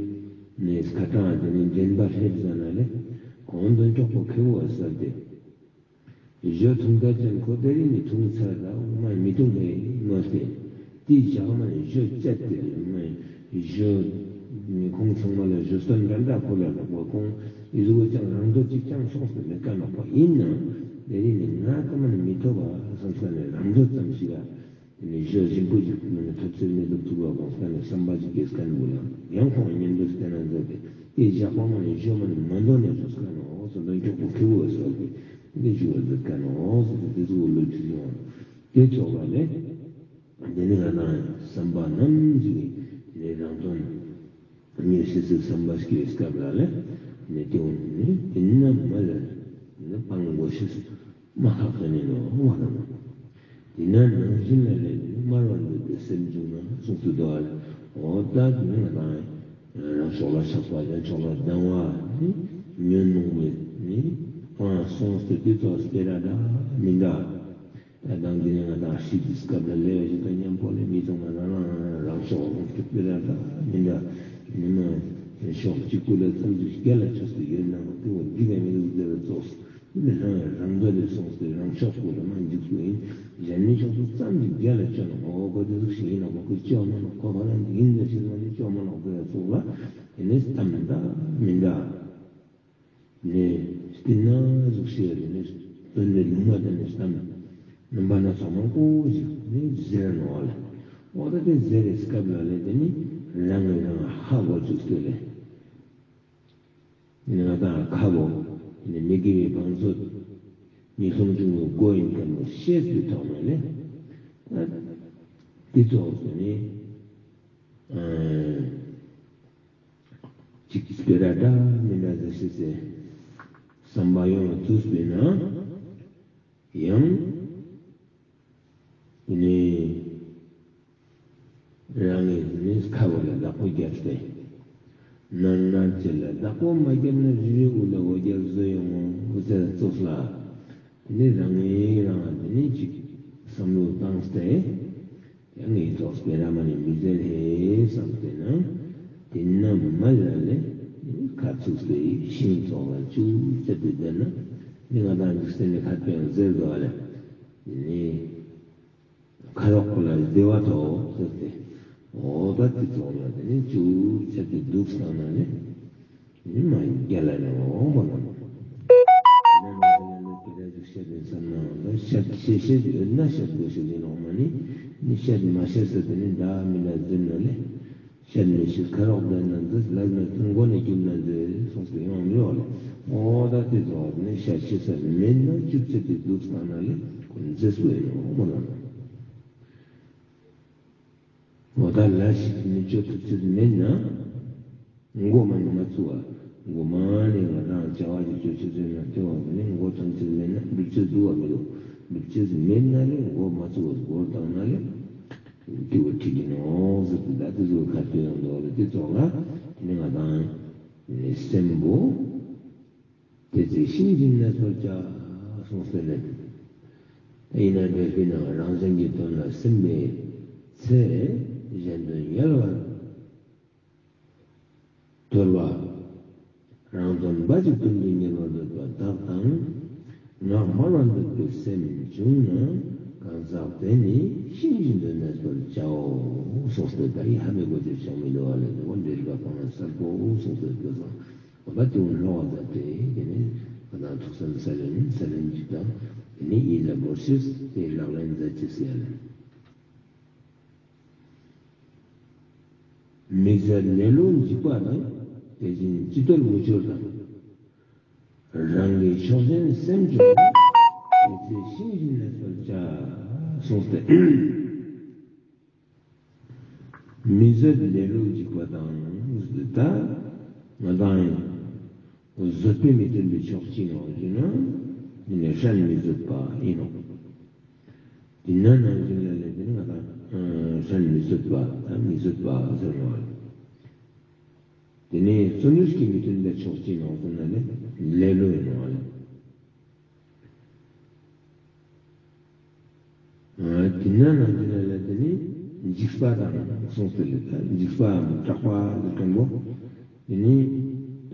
ནི་ཁ་ཏང་དེ་ནི་འདྲེན་པ་ལྷེབ་ཟ་ན་ལས་ཁོང་དོན་ཀྱོག་པོ་ཁེ་བོ་ཨ་ཟེར་ཏེ། ཞོ་འཐུང་ད་ཅན་ཁོ་དེ་རིང་ནི་འཐུང་ཚར་ད་མ་མི་འཐུང་ཧེ་མ་སྟེ། དེའི་ཞག་མ་ནི་ཞོ་བཅད་དེ་རེད་མ་ཞོ་ནི་ཁོང་ཚང་མ་ལ་ཞོ་སྟོན་འདྲ་འདྲ་ཁོ་ལ་ནོག་པ། ཁོང་ཨི་ཟུག་ཅང་རང་འདོད་ཅིག་ཅང་སོང་སྟེ་མེད་ཀ་ནོག་པ། ཡིན་ནའང་དེ་རིང་ནི་ང་ད་མ་ནི་མི་ཐོབ་པ་བསམ་ས་ནས་རང་འདོད་ཙམ་ཞིག་ལ། དེ་ནི་ཞོ་ཞིམ་པོ་ཞིག་ཐུག་ན་ནི་ཐོབ་ཚོད་མི་འདུག་ཐུགས་ལ་དགོངས་ཀ་ནས་བསམ་པ་ཞིག་སྐྱེས་མཁན་བོ་ལ་ཡང་ཁོང་གཉེན་པོ་བསྟེན་ན་མཛད་དེ། དེ་ཞག་པོ་མ་ནི་ཞོ་མ་ནི་མ་འདོད་ནས་ཞོ་ཟ་ནོག་སོ་དོན་ཀྱོག་པོ་ཁེ་བོ་ཟ་སྟེ་དེ་ཞུ་བ་མཛད་མཁན་ནོག་སོ་དེ་ཚོ་ལོ་ཅིག་ཡོང་། དེ་ཚོགས་ལ་ལས་དེ་ནི་ང་དང་བསམ་པ་ནམ་ཞིག་ནི་རང་དོན་གཉེར་ཤེས་སི་བསམ་པ་སྐྱེས་སྐབས་ལ་ལས་ནི་དེ་འོ་ནི་དེ་ནི་མ་ལ་ནི་སྤང་དགོས་ཤེས། མ་ཁག་ཁ་ནི་ནོ་བ་ནོ། དེ་ན་ནང་བཞིན་ལ་ལས་ནི་དམར་བར་འདོད་པའི་སེམས་བྱུང་ན་གསུངས་སུ་འདུག་ཨ་ལེ། འོ་ད་དེ་ནི་ང་དང་རང་ཕྱོགས་ལ་ཆགས་པ་གཞན་ཕྱོགས་ལ་སྡང་བ་ནི་ཉོན་མོངས་པའི་ནི་སྤངས་སོང་སྟེ་དེ་ཚོ་སྤེ་ར་འདྲ་མི་འདྲ། ད་དང་དེ་ནི་ང་དང་ཤི་དུས་སྐབས་ལ་ལས་ཞིག་དང་མཉམ་པོ་ལས་མི་ཚང་མ་རང་རང་རང་ཕྱོགས་ལ་སྤེ་ར་འདྲ་མི་འདྲ། ནི་མ་ཕྱོགས་གཅིག་པུ་ལ་ཙམ་ཞིག་རྒྱལ་ལ་ཆགས་སུ་ཡོད་ན་འོ་དེ་བོ་འགྲིག་ག་མི་འདུག་དེ་ལ་ཙོགས། དེ་ནི་རང་རང་འདོད་ལས་སོང་སྟེ་རང་ཕྱོགས་པོ་ལ་མ་འཇིགས་པོ་ཡིན། གཞན་མི་ཕྱོགས་སུ་ཙམ་ཞིག་རྒྱལ་ལ་ཆོད་ན་འོ་ཁོ་དེ་ཟུག་ཞིག་ཡིན་ནོག་པ། ཁོ་ཅོ་མ་ནོག་ཁོ་ཁོ་རང་ཡིན་ཟེར་ཞིག་མ་ནི་ཅོ་མ་ནོག་དེ་ལ་སོགས་ལ་དེ་ནི་གཏམ་འདྲ་མི་འདྲ། ནི་སྟིང་ན་ཟུག་ཤེས་རེ་ནི་དོན་ནི་ལུང་མ་དེ་ནི་གཏམ་རྣམ་པ་སྣ་ཚོགས་མང་པོ་ཞིག་ནི་ཟེར་ནོག་ལེ། འོ་ད་དེ་ཟེར་རེ་སྐབས་ལ་ལས་དེ་ནི་རང་གི་རང་ཧ་གོ་བཅུག་སྟེ་ལེ། ང་དང་ཁ་བོ་ནི་མི་དགེ་བའི་བང་མཛོད་ཉེས་ལྟུང་ཆུང་ངུའི་སྒོ་ཡིན་མཁན་བོ་ཤེས་པའི་ཐོག་ནས་ལེ། ད་དེ་ཚོགས་སུ་ནི་ཨ་ཅིག་སྤེ་ར་འདྲ་མི་འདྲ་ཟེར་ཤེས་སེ་བསམ་པ་ཡོང་བ་དུས་པས་ན། ཡང་ནི་རང་གི་ནི་ཁ་བོ་ལ་བདག་པོ་བརྒྱབ་སྟེ། ནར་ནར་བྱེད་ལ་བདག་པོ་མ་བརྒྱབ་ན་རི་རི་འུ་ལ་འོ་བརྒྱལ་བཟོ་ཡོང་ངོ་འུ་ཚ་ཙོགས་ལ། དེ་ནི་རང་ངི་རང་ལ་དེ་ནི་ཅིག་བསམ་བློ་བཏང་སྟེ། ཡང་ངའི་ཐོག་སྤེ་ར་མ་ནི་མི་ཟེར་ཧེ་བསམ་སྟེ་ན། དེ་ན་མ་ལ་ལས་ཁ་ཚུགས་ཏེ་ཤིང་ཐོག་ལ་ཅུག་ཙེ་ཏེ་བསྡད་ན། ནི་ང་དང་འཇིག་རྟེན་ནི་ཁ་དཔེ་ཡང་ཟེར་དོ་ཨ་ལེ། ནི་ཁ་རོག་པོ་ལ་བདེ་བ་ཐོབ་ཟེར་ཏེ། འོ་ད་དེ་ཚོགས་ལ་དེ་ནི་ཅུག་ཙེ་ཏེ་འདུག་བསམ་ན་ནི། ནི་མ་རྒྱལ་ལ་ནི་འོང་མ་ལ་ནི། དེ་ན་ང་དང་ལ་ལས་སྤེ་ར་ཅིག་བཤད་དེ་བསམ་ན་ད་བཤད་ཤེས་ཤེས་ཡོད་ན་བཤད་དགོས་ཤེས་ཡིན་ནོག་མ་ནི། ནི་བཤད་མ་ཤེས་ས་དེ་ནི་འདྲ་མི་འདྲ་ཟེར་ན་ལེ། བཤད་མི་ཤེས་ཁ་རོག་བསྡད་ན་མཛེས། ལབ་མེད་ཚུལ་མགོ་ནས་རྒྱུག་ན་མཛེས་གསུངས་ཏེ་ཡོང་མི་འོ་ལེ། འོ་ད་དེ་ཚོགས་ནི་བཤད་ཤེས་ས་མེད་ན་ཅུག་ཙེ་ཏེ་འདུག་བསམ་ན་ལེ་ཁོ་མཛེས་པོ་ཡིན་ནོག་མ་ལ་ནི། འོ་ད་ལ་ཞིག་ནི་ཅོ་ཐུབ་ཚོད་མེད་ན། མགོ་མ་ནི་མ་ཚུགས་པ། མགོ་མ་ནི་ང་རང་བྱ་བ་ཅིག་ཅོ་ཆེ་ཚོད་ན་དེ་བ་ནི་མགོ་ཐོན་ཚོད་མེད་ན་སྒྲུབ་ཚོད་འདུག་བ་མི་འདུག་སྒྲུབ་ཚོད་མེད་ན་ལེ་མགོ་མ་ཚུགས་པ་སྒོར་བཏང་ན་ལེ། དེ་བ་ཁྲིད་ཀྱི་ནོག་ཟེར་ཏེ་ད་དེ་ཚོ་ཁ་ཐོན་ཡོང་འདུག་ལེ། དེ་ཚོགས་ལ་དེ་ནི་ང་དང་ ནི་སེམས་པོ་དེ་ཚེ་ཤིང་བཞིན་གནས་པར་བྱ་གསུངས་ཏེ་ལེ། ཨིན་ན་འབྲས་བུའི་ནང་རང་བཞིན་གྱི་དོན་ལ་སེམས་པའི་ཚེ་གཞན་དོན་གཡེལ་བར་དོར་བ། རང་དོན་འབའ་ཞིག་དོན་དུ་གཉེར་བར་འདོད་པ་དག་དང་། ངག་སྨྲ་བར་འདོད་པའི་སེམས་བྱུང་ན། གང་ཟག་དེ་ནི་ཤིང་བཞིན་དུ་གནས་པར་བྱའོ། གསུངས་ཏེ་ད་ཡི་ཧ་མི་གོ་ཅེས་ཅང་མི་འདུག་པ་ལེ། འོ་འདི་རིག་པ་སྤང་བ་གསལ་པོ་གསུངས་ཏེ་དེ་སང་འོ་ད་དེ་འོ་ལྷོ་བ་མཛད་དེ་དེ་ནི་ང་དང་ཐུགས་བསམ་སལ་ལེན་སལ་ལེན་ཅིག་དང་དེ་ནི་ཡིད་ལ་བོར་ཤེས་དེ་ལག་ལེན་མཛད་ཅེས་ཡ་ལེ། མི་བཟད་ལེ་ལོ་འཇིགས་པ་དང་། དེ་བཞིན་ཅི་བཏོལ་མུ་ཅོར་དང་། རང་གི་ཕྱོགས་ཞེན་སེམས་བྱུང་ན། དེ་ཚེ་ཤིང་བཞིན་གནས་པར་བྱ། གསུངས་ཏེ། མི་བཟད་ལེ་ལོ་འཇིགས་པ་དང་། ད་ང་དང་བཟོད་པའི་མི་མཐུན་པའི་ཕྱོགས་ཅི་ནོག་ཞུ་ན། དེ་ནི་སྲན་མི་བཟོད་པ་ཨིན་ནོག་དེ་ན་ནང་བཞིན་ལ་ལས་དེ་ནི་ང་དང་སྲན་མི་བཟོད་པ་དང་མི་བཟོད་པ་ཟེར་ནོག་དེ་ནི་བརྩོན་འགྲུས་ཀྱི་མི་མཐུན་པའི་ཕྱོགས་ཅི་ནོག་ཟེར་ན་ལེ་ལེ་ལོ་ཨིན་ནོག་དེ་ན་ནང་བཞིན་ལ་ལས་དེ་ནི་འཇིགས་པ་དང་གསུངས་ཏེ་ལེ། ད་འཇིགས་པའམ་སྐྲག་པ་ཟེར་མཁན་པོ་དེ་ནི་ད་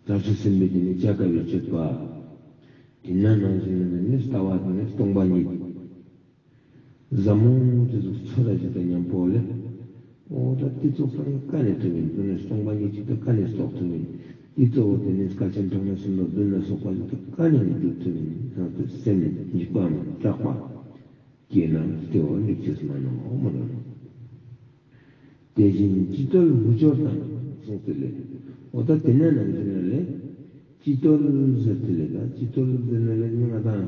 ཐག་ཆོད་སེམས་པའི་དེ་ནི་བྱ་དཀའ་བའི་སྤྱོད་པ། དེ་ན་ནང་བཞིན་ལ་ནི་ལྟ་བ་དེ་ནི་སྟོང་པ་ཉིད། ཟབ་མོ་དེ་ཚོ་ཚོར་ར་ཞིག་དང་མཉམ་པོ་ལེ། འོ་ད་དེ་ཚོགས་སང་ཀ་ནས་ཐུབ་ཡིན། དེ་ནས་སྟོང་པ་ཉིད་ཅིག་ད་ཀ་ནས་རྟོགས་ཐུབ་ཡིན། དེ་གཙོ་བོ་དེ་ནས་དཀའ་ཆེན་གྲངས་མེད་གསུམ་དང་བདུན་ལ་སོགས་པ་ཞིག་ད་ཀ་ནས་ནི་སྒྲུབ་ཐུབ་ཡིན། ཡང་དུ་སེམས་འཇིགས་པའམ་སྐྲག་པ་སྐྱེས་ན་དེ་བོ་ནི་ཅེས་མ་ནོག་མ་ནོག་དེ་བཞིན་ཅི་བཏོལ་མུ་ཅོར་དང་གསུངས་ཏེ་ལེ། འོ་ད་དེ་ན་ནང་བཞིན་ལ་ལེ། ཅི་བཏོལ་ཟེར་ཏེ་ལེ། ད་ཅི་བཏོལ་ཟེར་ན་ལེ་ནི་ང་དང་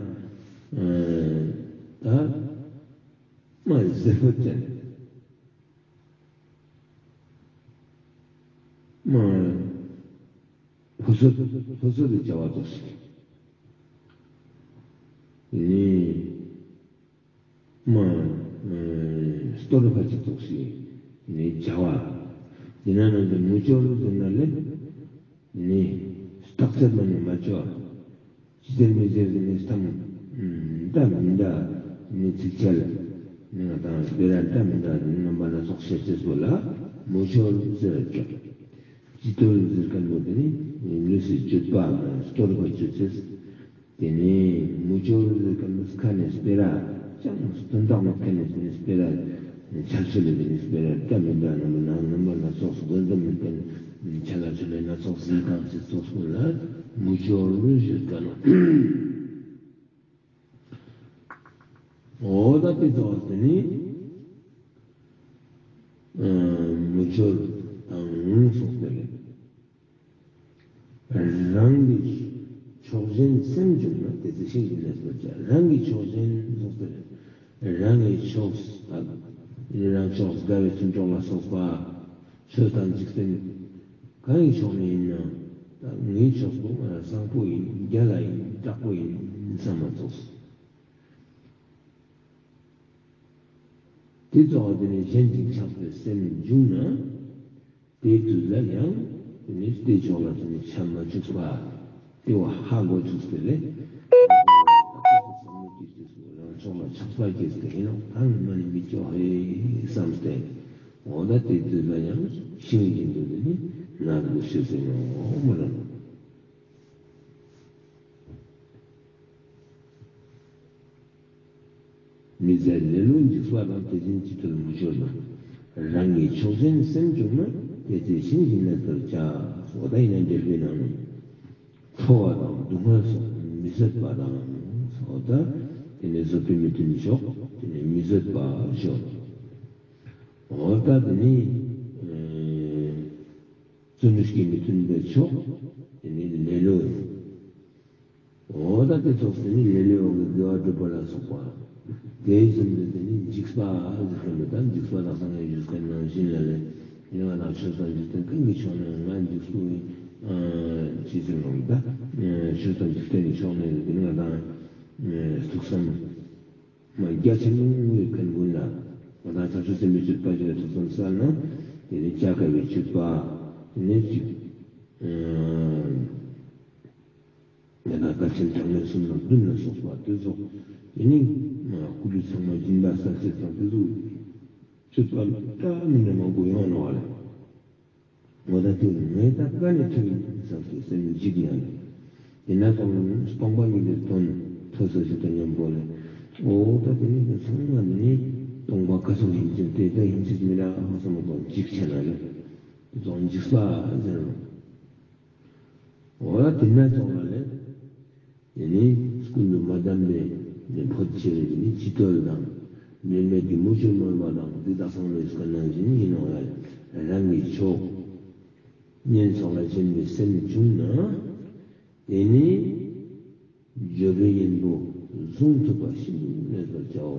ཨ་ད་མ་ཟེར་བ་ཅན་མ་ཕོ་སོ་ཕོ་སོ་དེ་བྱ་བ་ཙོགས་ཤིག་ནི། མ་ཨ་སྟོར་བ་ཅིག་ཙོགས་ཤིག་ནི་བྱ་བ། དེ་ན་ནང་དུ་མུ་ཅོར་ཟེར་ན་ལེ། ནི་རྟགས་ཚད་མ་ནི་མ་ཅོ། ཅི་ཟེར་མི་ཟེར་ནི་སྟམ་འདྲ་མི་འདྲ་ནི་ཚིག་ཆལ་ནི་ང་དང་སྤེ་ར་འདྲ་མི་འདྲ་ནི་རྣམ་པ་སྣ་ཚོགས་བཤད་ཅེས་པོ་ལ་མུ་ཅོར་ཟེར་ཅོ། ཅི་བཏོལ་ཟེར་མཁན་པོ་དེ་ནི་ལུས་སི་སྤྱོད་པའམ་སྟོར་བ་ཅོ་ཅེས། དེ་ནས་མུ་ཅོར་ཟེར་མཁན་པོ་ཁ་ནས་སྤེ་ར་ཅང་དོན་དག་མེད་མཁན་ནི་སྤེ་ར་ཆལ་ཆོལ་ལ་དེ་ནི་སྤེ་ར་འདྲ་མི་འདྲ་རྣམ་པ་སྣ་ཚོགས་དོན་དག་མེད་མཁན་ཆལ་ལ་ཆོལ་ལ་སྣ་ཚོགས་ཟེར་གང་ཞིག་ཙོགས་ཀུན་ལ་མུ་ཅོར་ཟེར་མཁན་ནོག་འོ་ད་དེ་ཙོགས་དེ་ནི་མུ་ཅོར་དང་གསུངས་ཏེ་ལེ། རང་གི་ཕྱོགས་ཞེན་སེམས་བྱུང་ན། དེ་ཚེ་ཤིང་བཞིན་གནས་པར་བྱ། རང་གི་ཕྱོགས་ཞེན་གསུངས་ཏེ་ལེ། རང་གི་ཕྱོགས་དང་ནི་རང་ཕྱོགས་དགའ་བའི་ཚུན་ཕྱོགས་ལ་སོགས་པ་ཆོས་དང་འཇིག་རྟེན་གང་གི་ཕྱོགས་ནས་ཡིན་ན་ད་ངའི་ཕྱོགས་པོ་ང་བཟང་པོ་ཡིན། རྒྱལ་ལ་ཡིན། དྲག་པོ་ཡིན་བསམ་མ་ཙོགས། དེ་ཙོགས་དེ་ནི་གཞན་གྱིས་ཆགས་པའི་སེམས་བྱུང་ན། དེའི་དུས་ལ་ཡང་དེ་ནི་དེའི་ཕྱོགས་ལ་དེ་ནི་ཆ་མ་བཅུག་པ། དེ་བོ་ཧ་གོ་བཅུག་སྟེ་ལེ། རང་ཕྱོགས་ལ་ཆགས་པ་སྐྱེས་ཏེ་ཡིན་ནོག་ད་ངས་མ་ནི་མི་ཅོ་ཧེ་བསམ་སྟེ། འོ་ད་དེའི་དུས་ལ་ཡང་ཤིང་བཞིན་དུ་དེ་ནི་གནས་དགོས་ཤེས་ཡིན་ནོག་མོལ་ལ་ནོག་མི་བཟད་ལེ་ལོ་འཇིགས་པ་དང་། དེ་བཞིན་ཅི་བཏོལ་མུ་ཅོར་དང་། རང་གི་ཕྱོགས་ཞེན་སེམས་བྱུང་ན། དེ་ཚེ་ཤིང་བཞིན་གནས་པར་བྱ། འོ་ད་ཡིན་ན་འབྲས་བུའི་ནང་ནས་ཁྲོ་བ་དང་སྡུག་བསྔལ་སོགས་མི་བཟད་པ་དང་། འོ་ད་དེ་ནི་བཟོད་པའི་མི་མཐུན་ཕྱོགས་དེ་ནི་མི་བཟད་པ་ཞོག་འོ་ད་དེ་ནི་ཨེ་བརྩོན་འགྲུས་ཀྱི་མི་མཐུན་པའི་ཕྱོགས་དེ་ནི་ལེ་ལོ་ཡིན། འོ་ད་དེ་ཙོགས་དེ་ནི་ལེ་ལོའི་འོག་གི་དགེ་བ་སྒྲུབ་པ་ལ་སོགས་པ། དེ་བཞིན་དུ་དེ་ནི་འཇིགས་པ་ཟེར་མཁན་པོ་ད་འཇིགས་པ་དག་ས་ངས་ཞུས་མཁན་ནང་བཞིན་ལ་ལེ། ཡང་ན་ཆོས་དང་འཇིག་རྟེན་གང་གི་ཕྱོགས་ནས་ང་འཇིགས་སུ་ཨ་ཅི་ཟེར་རུང་ད། ཆོས་དང་འཇིག་རྟེན་གྱི་ཕྱོགས་ནས་དེ་ནི་ང་དང་ཐུགས་བསམ་མ་རྒྱ་ཆེན་མོ་ཡོད་མཁན་ཀུན་ལ་ང་དང་ཐག་ཆོད་སེམས་པའི་སྤྱོད་པ་ཞིག་ལ་ཐུགས་བསམ་གསལ་ན། དེ་ནི་བྱ་དཀའ་བའི་སྤྱོད་པ། དེ་ནས་ཅིག་ཨ་ཡང་ན་དཀའ་ཆེན་གྲངས་མེད་གསུམ་དང་བདུན་ལ་སོགས་པ་དེ་ཚོ་དེ་ནི་སྐུ་ལུས་ཚང་མ་སྦྱིན་པ་གསལ་བྱེད་དང་དེ་ཚོ་སྤྱོད་པ་འདྲ་མི་འདྲ་མང་པོ་ཡོང་ནོག་ལེ། འོ་ད་དེ་ངས་ད་ག་ནས་ཐོས་ཡིན་བསམ་སྟེ་སེམས་འཇིགས་ནས་ལེ། དེ་ན་ཙོང་སྟོང་པ་ཉིད་ལས་དོན་ཐོས་ས་ཞིག་དང་མཉམ་པོ་ལེ། འོ་ད་དེ་ནི་ཚང་མ་དེ་ནི་སྟོང་པ་ག་ཚོད་ཡིན་ཅིག་དེ་ད་ཡིན་ཅིག་མི་འདྲ་བསམ་པ་འཇིགས་ཆེ་ན་ལེ། ཙོང་འཇིགས་པ་ཟེར་རོ། འོ་ད་དེ་ན་ཙོང་ལ་ལེ། དེ་ནི་ཀུན་ཏུ་མ་བསྡམས་པའི་ནི་འཕོ་ཆེ་བའི་ནི་སྤྱི་བཏུལ་དང་། དམྱལ་མེད་ཀྱི་མུ་ཅོ་རྨོངས་པ་དང་འདི་དག་ཚང་མའི་སྐད་ནང་བཞིན་ཡིན་ནོག་ཡ། རང་གི་ཕྱོགས་གཉེན་ཚོགས་ལ་བྱིན་པའི་སེམས་བྱུང་ན། དེ་ནི་འབྱོར་པའི་གཉེན་པོ་བཟུང་ཐུབ་པ་ཤིན་ཏུ་གནས་པར་བྱའོ།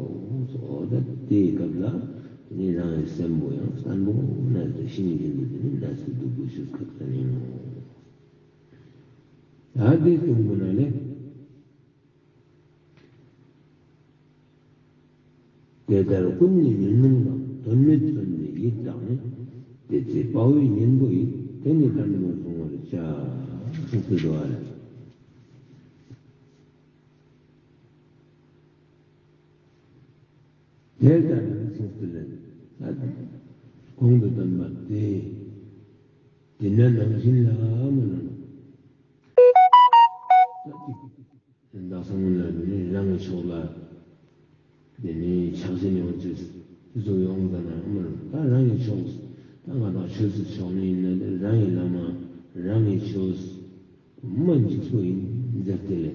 འོ་ད་དེའི་སྐབས་ལ་དེ་ནི་རང་གི་སེམས་པོ་ཡང་བརྟན་པོ་གནས་ཏེ་ཤིང་བཞིན་དུ་དེ་ནི་གནས་ཏེ་འདུག་དགོས་ཤེས་ཁག་ཅན་ཡིན་ནོག། ད་དེ་གསུངས་པ་ན་ལེ། དེ་ལྟར་ཀུན་ནས་ཉོན་མོངས་དང་། དོན་མེད་བརྩོན་པའི་ཡིད་དག་ནི། དེ་ཚེ་དཔའ་བོའི་གཉེན་པོ་ཡིས། དེ་ནི་བརྟན་པོར་བཟུང་བར་བྱ། གསུངས་ཏེ་འདུག་ཨ་ལེ། དེ་ལྟར་གསུངས་ཏེ་ལེ། ད་གོང་དུ་བསྟན་པ་དེ་དེ་ན་ནང་བཞིན་ལ་མ་ནོར། ད་ཅིག་དག་ས་ངོ་ལ་དེ་ནི་རང་གི་ཕྱོགས་ལ་དེ་ནི་ཆགས་ཞེན་ཡོང་ཅེས་དེ་ཚོ་ཡོང་ཙ་ན་མ་ནོར། ད་རང་གི་ཕྱོགས་ད་ང་དང་ཆོས་སི་ཕྱོགས་ནས་ཡིན་ན་དེ་རང་གི་བླ་མ་རང་གི་ཆོས་མ་འཇིགས་པོ་ཡིན་ཟེར་ཏེ་ལེ།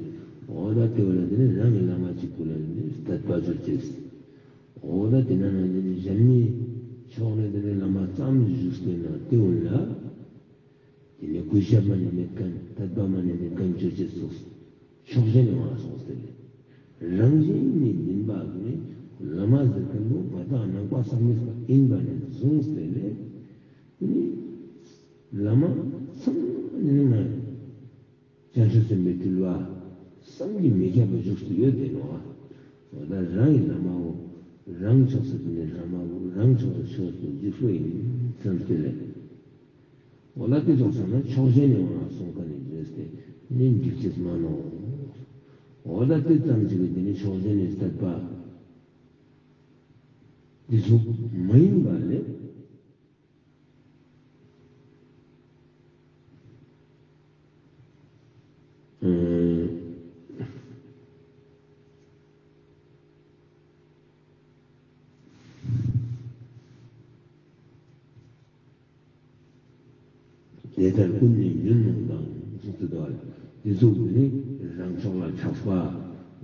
འོ་ད་དེ་བོ་ལ་དེ་ནི་རང་གི་བླ་མ་གཅིག་པོ་ལ་དེ་ནི་དད་པ་ཅོ་ཅེས། འོ་ད་དེ་ན་ན་དེ་ནི་གཞན་མིའི་ཕྱོགས་ནས་དེ་ནི་བླ་མ་ཙམ་བཞུགས་ཏེ་ན་དེ་བོ་ལ་དེ་ནི་གུས་ཞབས་མ་ནི་མེད་མཁན་དད་པ་མ་ནི་མེད་མཁན་ཅོ་ཅེས་སོགས་ཕྱོགས་གཞན་ནས་མ་སོང་སྟེ་ལེ། རང་བཞིན་ནི་ཡིན་པ་དེ་ནི་བླ་མ་ཟེར་མཁན་པོ་ང་དང་ནང་པ་སངས་རྒྱས་པ་ཡིན་པ་ནས་བཟུང་སྟེ་ལེ། དེ་ནི་བླ་མ་ཚང་མ་ནི་ང་བྱང་ཆུབ་སེམས་དཔའི་སྤྲུལ་པ་བསམ་གྱིས་མི་ཁྱབ་པ་བཞུགས་སུ་ཡོད་དེ་ནོག། འོ་ད་རང་གི་བླ་མ་བོ་རང་ཕྱོགས་སུ་དེ་ནི་བླ་མ་བོ་རང་ཕྱོགས་སུ་ཆོས་སུ་འཇིགས་པོ་ཡིན་བསམ་སྟེ་ལེ། འོ་ད་དེ་ཙོགས་སོང་ན་ཕྱོགས་གཞན་ནས་འོང་ང་སོང་མཁན་ནི་རེད་དེ་ནི་འཇིགས་ཅེས་མ་ནོག། འོ་ད་དེ་ཙམ་ཞིག་གི་དེ་ནི་ཕྱོགས་གཞན་ནས་དད་པ་དེ་ཚོ་མ་ཡིན་པ་ལེ། དེ་ལྟར་ཀུན་ནས་ཉོན་མོངས་དང་གསུངས་ཏེ་འདུག་ཨ། དེ་ཚོ་ནི་རང་ཕྱོགས་ལ་ཆགས་པ།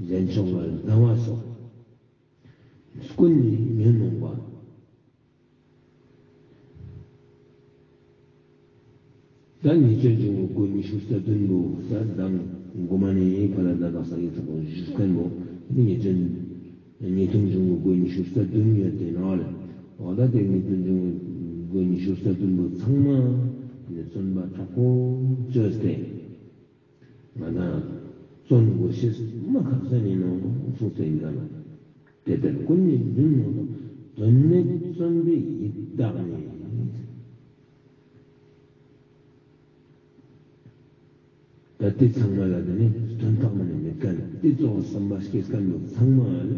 གཞན་ཕྱོགས་ལ་སྡང་བ་སོགས། ཀུན་ནས་ཉོན་མོངས་པ། ད་ཉེས་སྐྱོན་འབྱུང་བའི་སྒོ་ཉི་ཤུ་རྩ་བདུན་པོ་ད་མདང་གོ་མ་ནས་ཕར་ལ་ད་དག་ས་ཡི་ཚོགས་པོ་ཞུ་མཁན་པོ་ནི་ཉེས་སྐྱོན་ཉེས་ལྟུང་འབྱུང་བའི་སྒོ་ཉི་ཤུ་རྩ་བདུན་ཡོད་དེ་ནོག་ལེ། འོ་ད་དེ་ཉེས་ལྟུང་འབྱུང་བའི་སྒོ་ཉི་ཤུ་རྩ་བདུན་པོ་ཚང་མ་ནི་བརྩོན་པ་དྲག་པོ་བཅོས་ཏེ། ང་དང་བརྩོན་དགོས་ཤེས་མ་ཁག་ཅན་ཡིན་ནོག་གསུངས་ཏེ་ཡིན་ད་ལ། དེ་ལྟར་ཀུན་ནས་ཉོན་མོངས་དང་། དོན་མེད་བརྩོན་པའི་ཡིད་དག་ནི། ད་དེ་ཚང་མ་ལ་དེ་ནི་དོན་དག་མ་ནི་མེད་མཁན་དེ་ཙོགས་བསམ་པ་སྐྱེས་མཁན་པོ་ཚང་མ་ལ།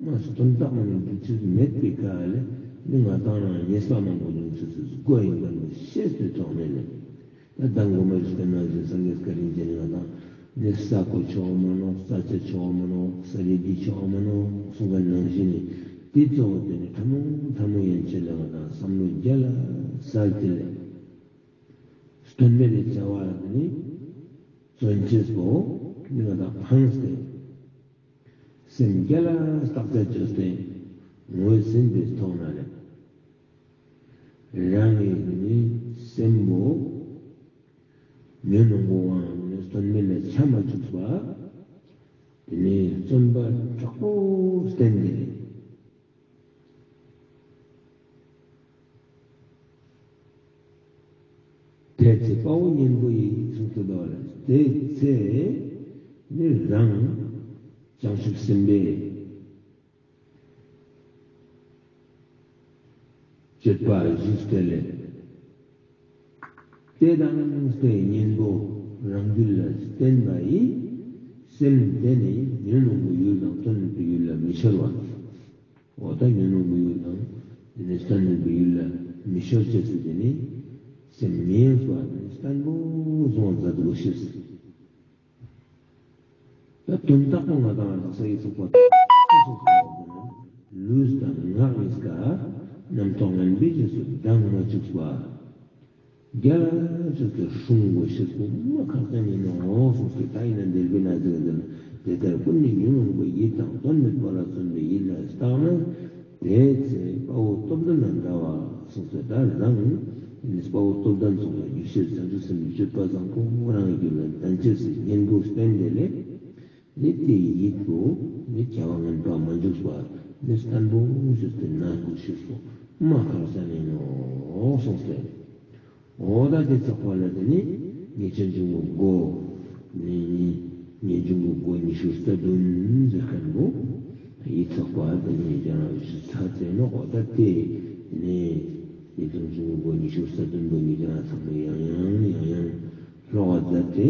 མ་སོ་དོན་དག་མ་ནི་འདུ་ཤེས་མེད་པའི་ཀ་ལེ། འདི་ང་དང་རང་ཉེས་པ་མང་པོ་འབྱུང་ཚུལ་ཚུལ་སྒོ་ཡིན་པ་འདི་ཤེས་ཏེ་ཐོག་ནས་ལེ། ད་མདང་གོ་མ་ཞུས་པ་ནང་བཞིན་སངས་རྒྱས་བཀའ་དྲིན་ཅན་ནི་ང་དང་ནི་ས་གོ་ཆོག་མ་ནོག། ས་ཆ་ཆོག་མ་ནོག། ས་རི་འདི་ཆོག་མ་ནོག་གསུངས་པ་ནང་བཞིན་ནི་འདི་གཙོ་བོ་དེ་ནི་ཕྲ་མོ་ཕྲ་མོ་ཡན་ཆད་ལ་ང་དང་བསམ་བློ་རྒྱལ་ལ་གསལ་ཏེ་ལེ། དོན་མེད་ལ་བྱ་བ་ནི་བརྩོན་བཅས་པོ་ནི་ང་དང་ཕངས་ཏེ། སེམས་རྒྱལ་ལ་བརྟག་དཔྱད་བཅོས་ཏེ་ངོས་ཟིན་པའི་ཐོག་ན་ལེ། རང་གི་ནི་སེམས་པོ་ཉོན་མོངས་པའི་དབང་ནི་བརྩོན་མེད་ལ་ཆ་མ་བཅུག་པ། དེ་ནི་བརྩོན་པ་དྲག་པོ་བསྟེན་ཏེ་ལེ། དེ་ཚེ་དཔའ་བོའི་གཉེན་པོ་ཡིས་གསུངས་ཏེ་འདུག་ལེ། དེ་ཚེ་ནི་རང་བྱང་ཆུབ་སེམས་དཔའི་སྤྱོད་པ་བཞུགས་ཏེ་ལེ། དེ་དང་དེ་གཉེན་པོ་རང་རྒྱུད་ལ་བརྟེན་པ་ཡི་སེམས་དེ་ནི་ཉོན་མོངས་པའི་ཡུལ་དང་དོན་མེད་པའི་ཡུལ་ལ་མི་འཆར་བ། འོ་ད་ཉོན་མོངས་པའི་ཡུལ་དང་དེ་ནི་དོན་མེད་པའི་ཡུལ་ལ་མི་འཆར་ཅེས་སི་དེ་ནི་སེམས་མི་གཡེང་བ་དེ་ནི་བརྟན་པོ་བཟུང་བ་མཛད་དགོས་ཤེས། ད་དོན་དག་པོ་ང་དང་ལ་ས་ཡི་ཚོགས་པ་ལུས་དང་ངག་གཉིས་ཀ་རྣམ་རྟོག་ངན་པའི་རྗེས་སུ་འབྲང་མ་བཅུག་པ། རྒྱལ་ལ་ཅོས་ཏེ་སྲུང་དགོས་ཤེས་པོ་མ་ཁག་ཅན་ཡིན་ནོག་གསུངས་ཏེ། ད་ཡིན་ན་འདིར་བི་ན་ཟེར་ཏེ་དེ་ལྟར་ཀུན་ནས་ཉོན་མོངས་པའི་ཡིད་དང་དོན་མེད་པ་ལ་བརྩོན་པའི་ཡིད་ལ་བརྟགས་ན། དེའི་ཚེ་དཔའ་བོ་སྟོབས་ལྡན་ལ་འདྲ་བ་གསུངས་ཏེ། ད་རང་ནི་དཔའ་བོ་སྟོབས་ལྡན་སོགས་ལ་རྒྱུ་ཤེས་བྱང་ཆུབ་སེམས་ཀྱི་སྤྱོད་པ་བཟང་པོ་རང་གི་རྒྱུད་ལ་ལྡན་ཅེས་སི་གཉེན་པོ་བསྟེན་ཏེ་ལས། ནི་དེའི་ཡིད་པོ་ནི་བྱ་བ་ངན་པ་མ་འཇུག་པ་ནི་བརྟན་པོ་ཞིག་ཏུ་ན་དགོས་ཤེས་པོ་མ་ཁག་ཅན་ཡིན་ནོག་གསུངས་ཏེ། འོ་ད་དེ་ཚོགས་པ་ལ་དེ་ནི་ངེས་ཅན་འབྱུང་པོ་སྒོ་ནི་ངེས་འབྱུང་པོ་སྒོ་ཉི་ཤུ་རྩ་བདུན་ཟེར་མཁན་པོ་ཡི་ཚོགས་པ་དེ་ནི་ཡང་ཞུ་ཚར་ཏེ་ནོག་འོ་ད་དེ་ནི་ངེས་ཅན་འབྱུང་པོ་སྒོ་ཉི་ཤུ་རྩ་བདུན་པོ་ཉིད་ཀྱང་ཚང་མ་ཡང་ཡང་ཡང་ཡང་ལྷོ་བ་མཛད་དེ་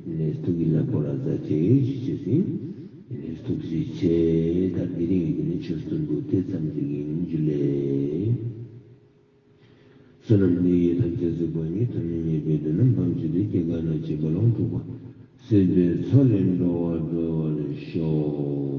ནི་ཐུགས་ཀྱི་ལྷ་པོ་ལ་མཛད་དེ་ཞུ་ཅེས་ཡིན། ནི་ཐུགས་རྗེ་ཆེ། ད་དེ་རིང་གི་ནི་ཆོས་སྟོན་པོ་དེ་ཙམ་ཞིག་ཡིན། ཇུ་ལེ། བསོད་ནམས་འདི་ཡིས་ཐམས་ཅད་གཟིགས་པ་ཉིད། ཐོབ་ནས་ཉེས་པའི་དགྲ་རྣམས་ཕམ་བྱས་ཏེ། སྐྱེ་རྒ་ན་འཆིའི་རྦ་ཀློང་འཁྲུགས་པ། སྲིད་པའི་མཚོ་ལས་འགྲོ་བ་སྒྲོལ་བར་ཤོག།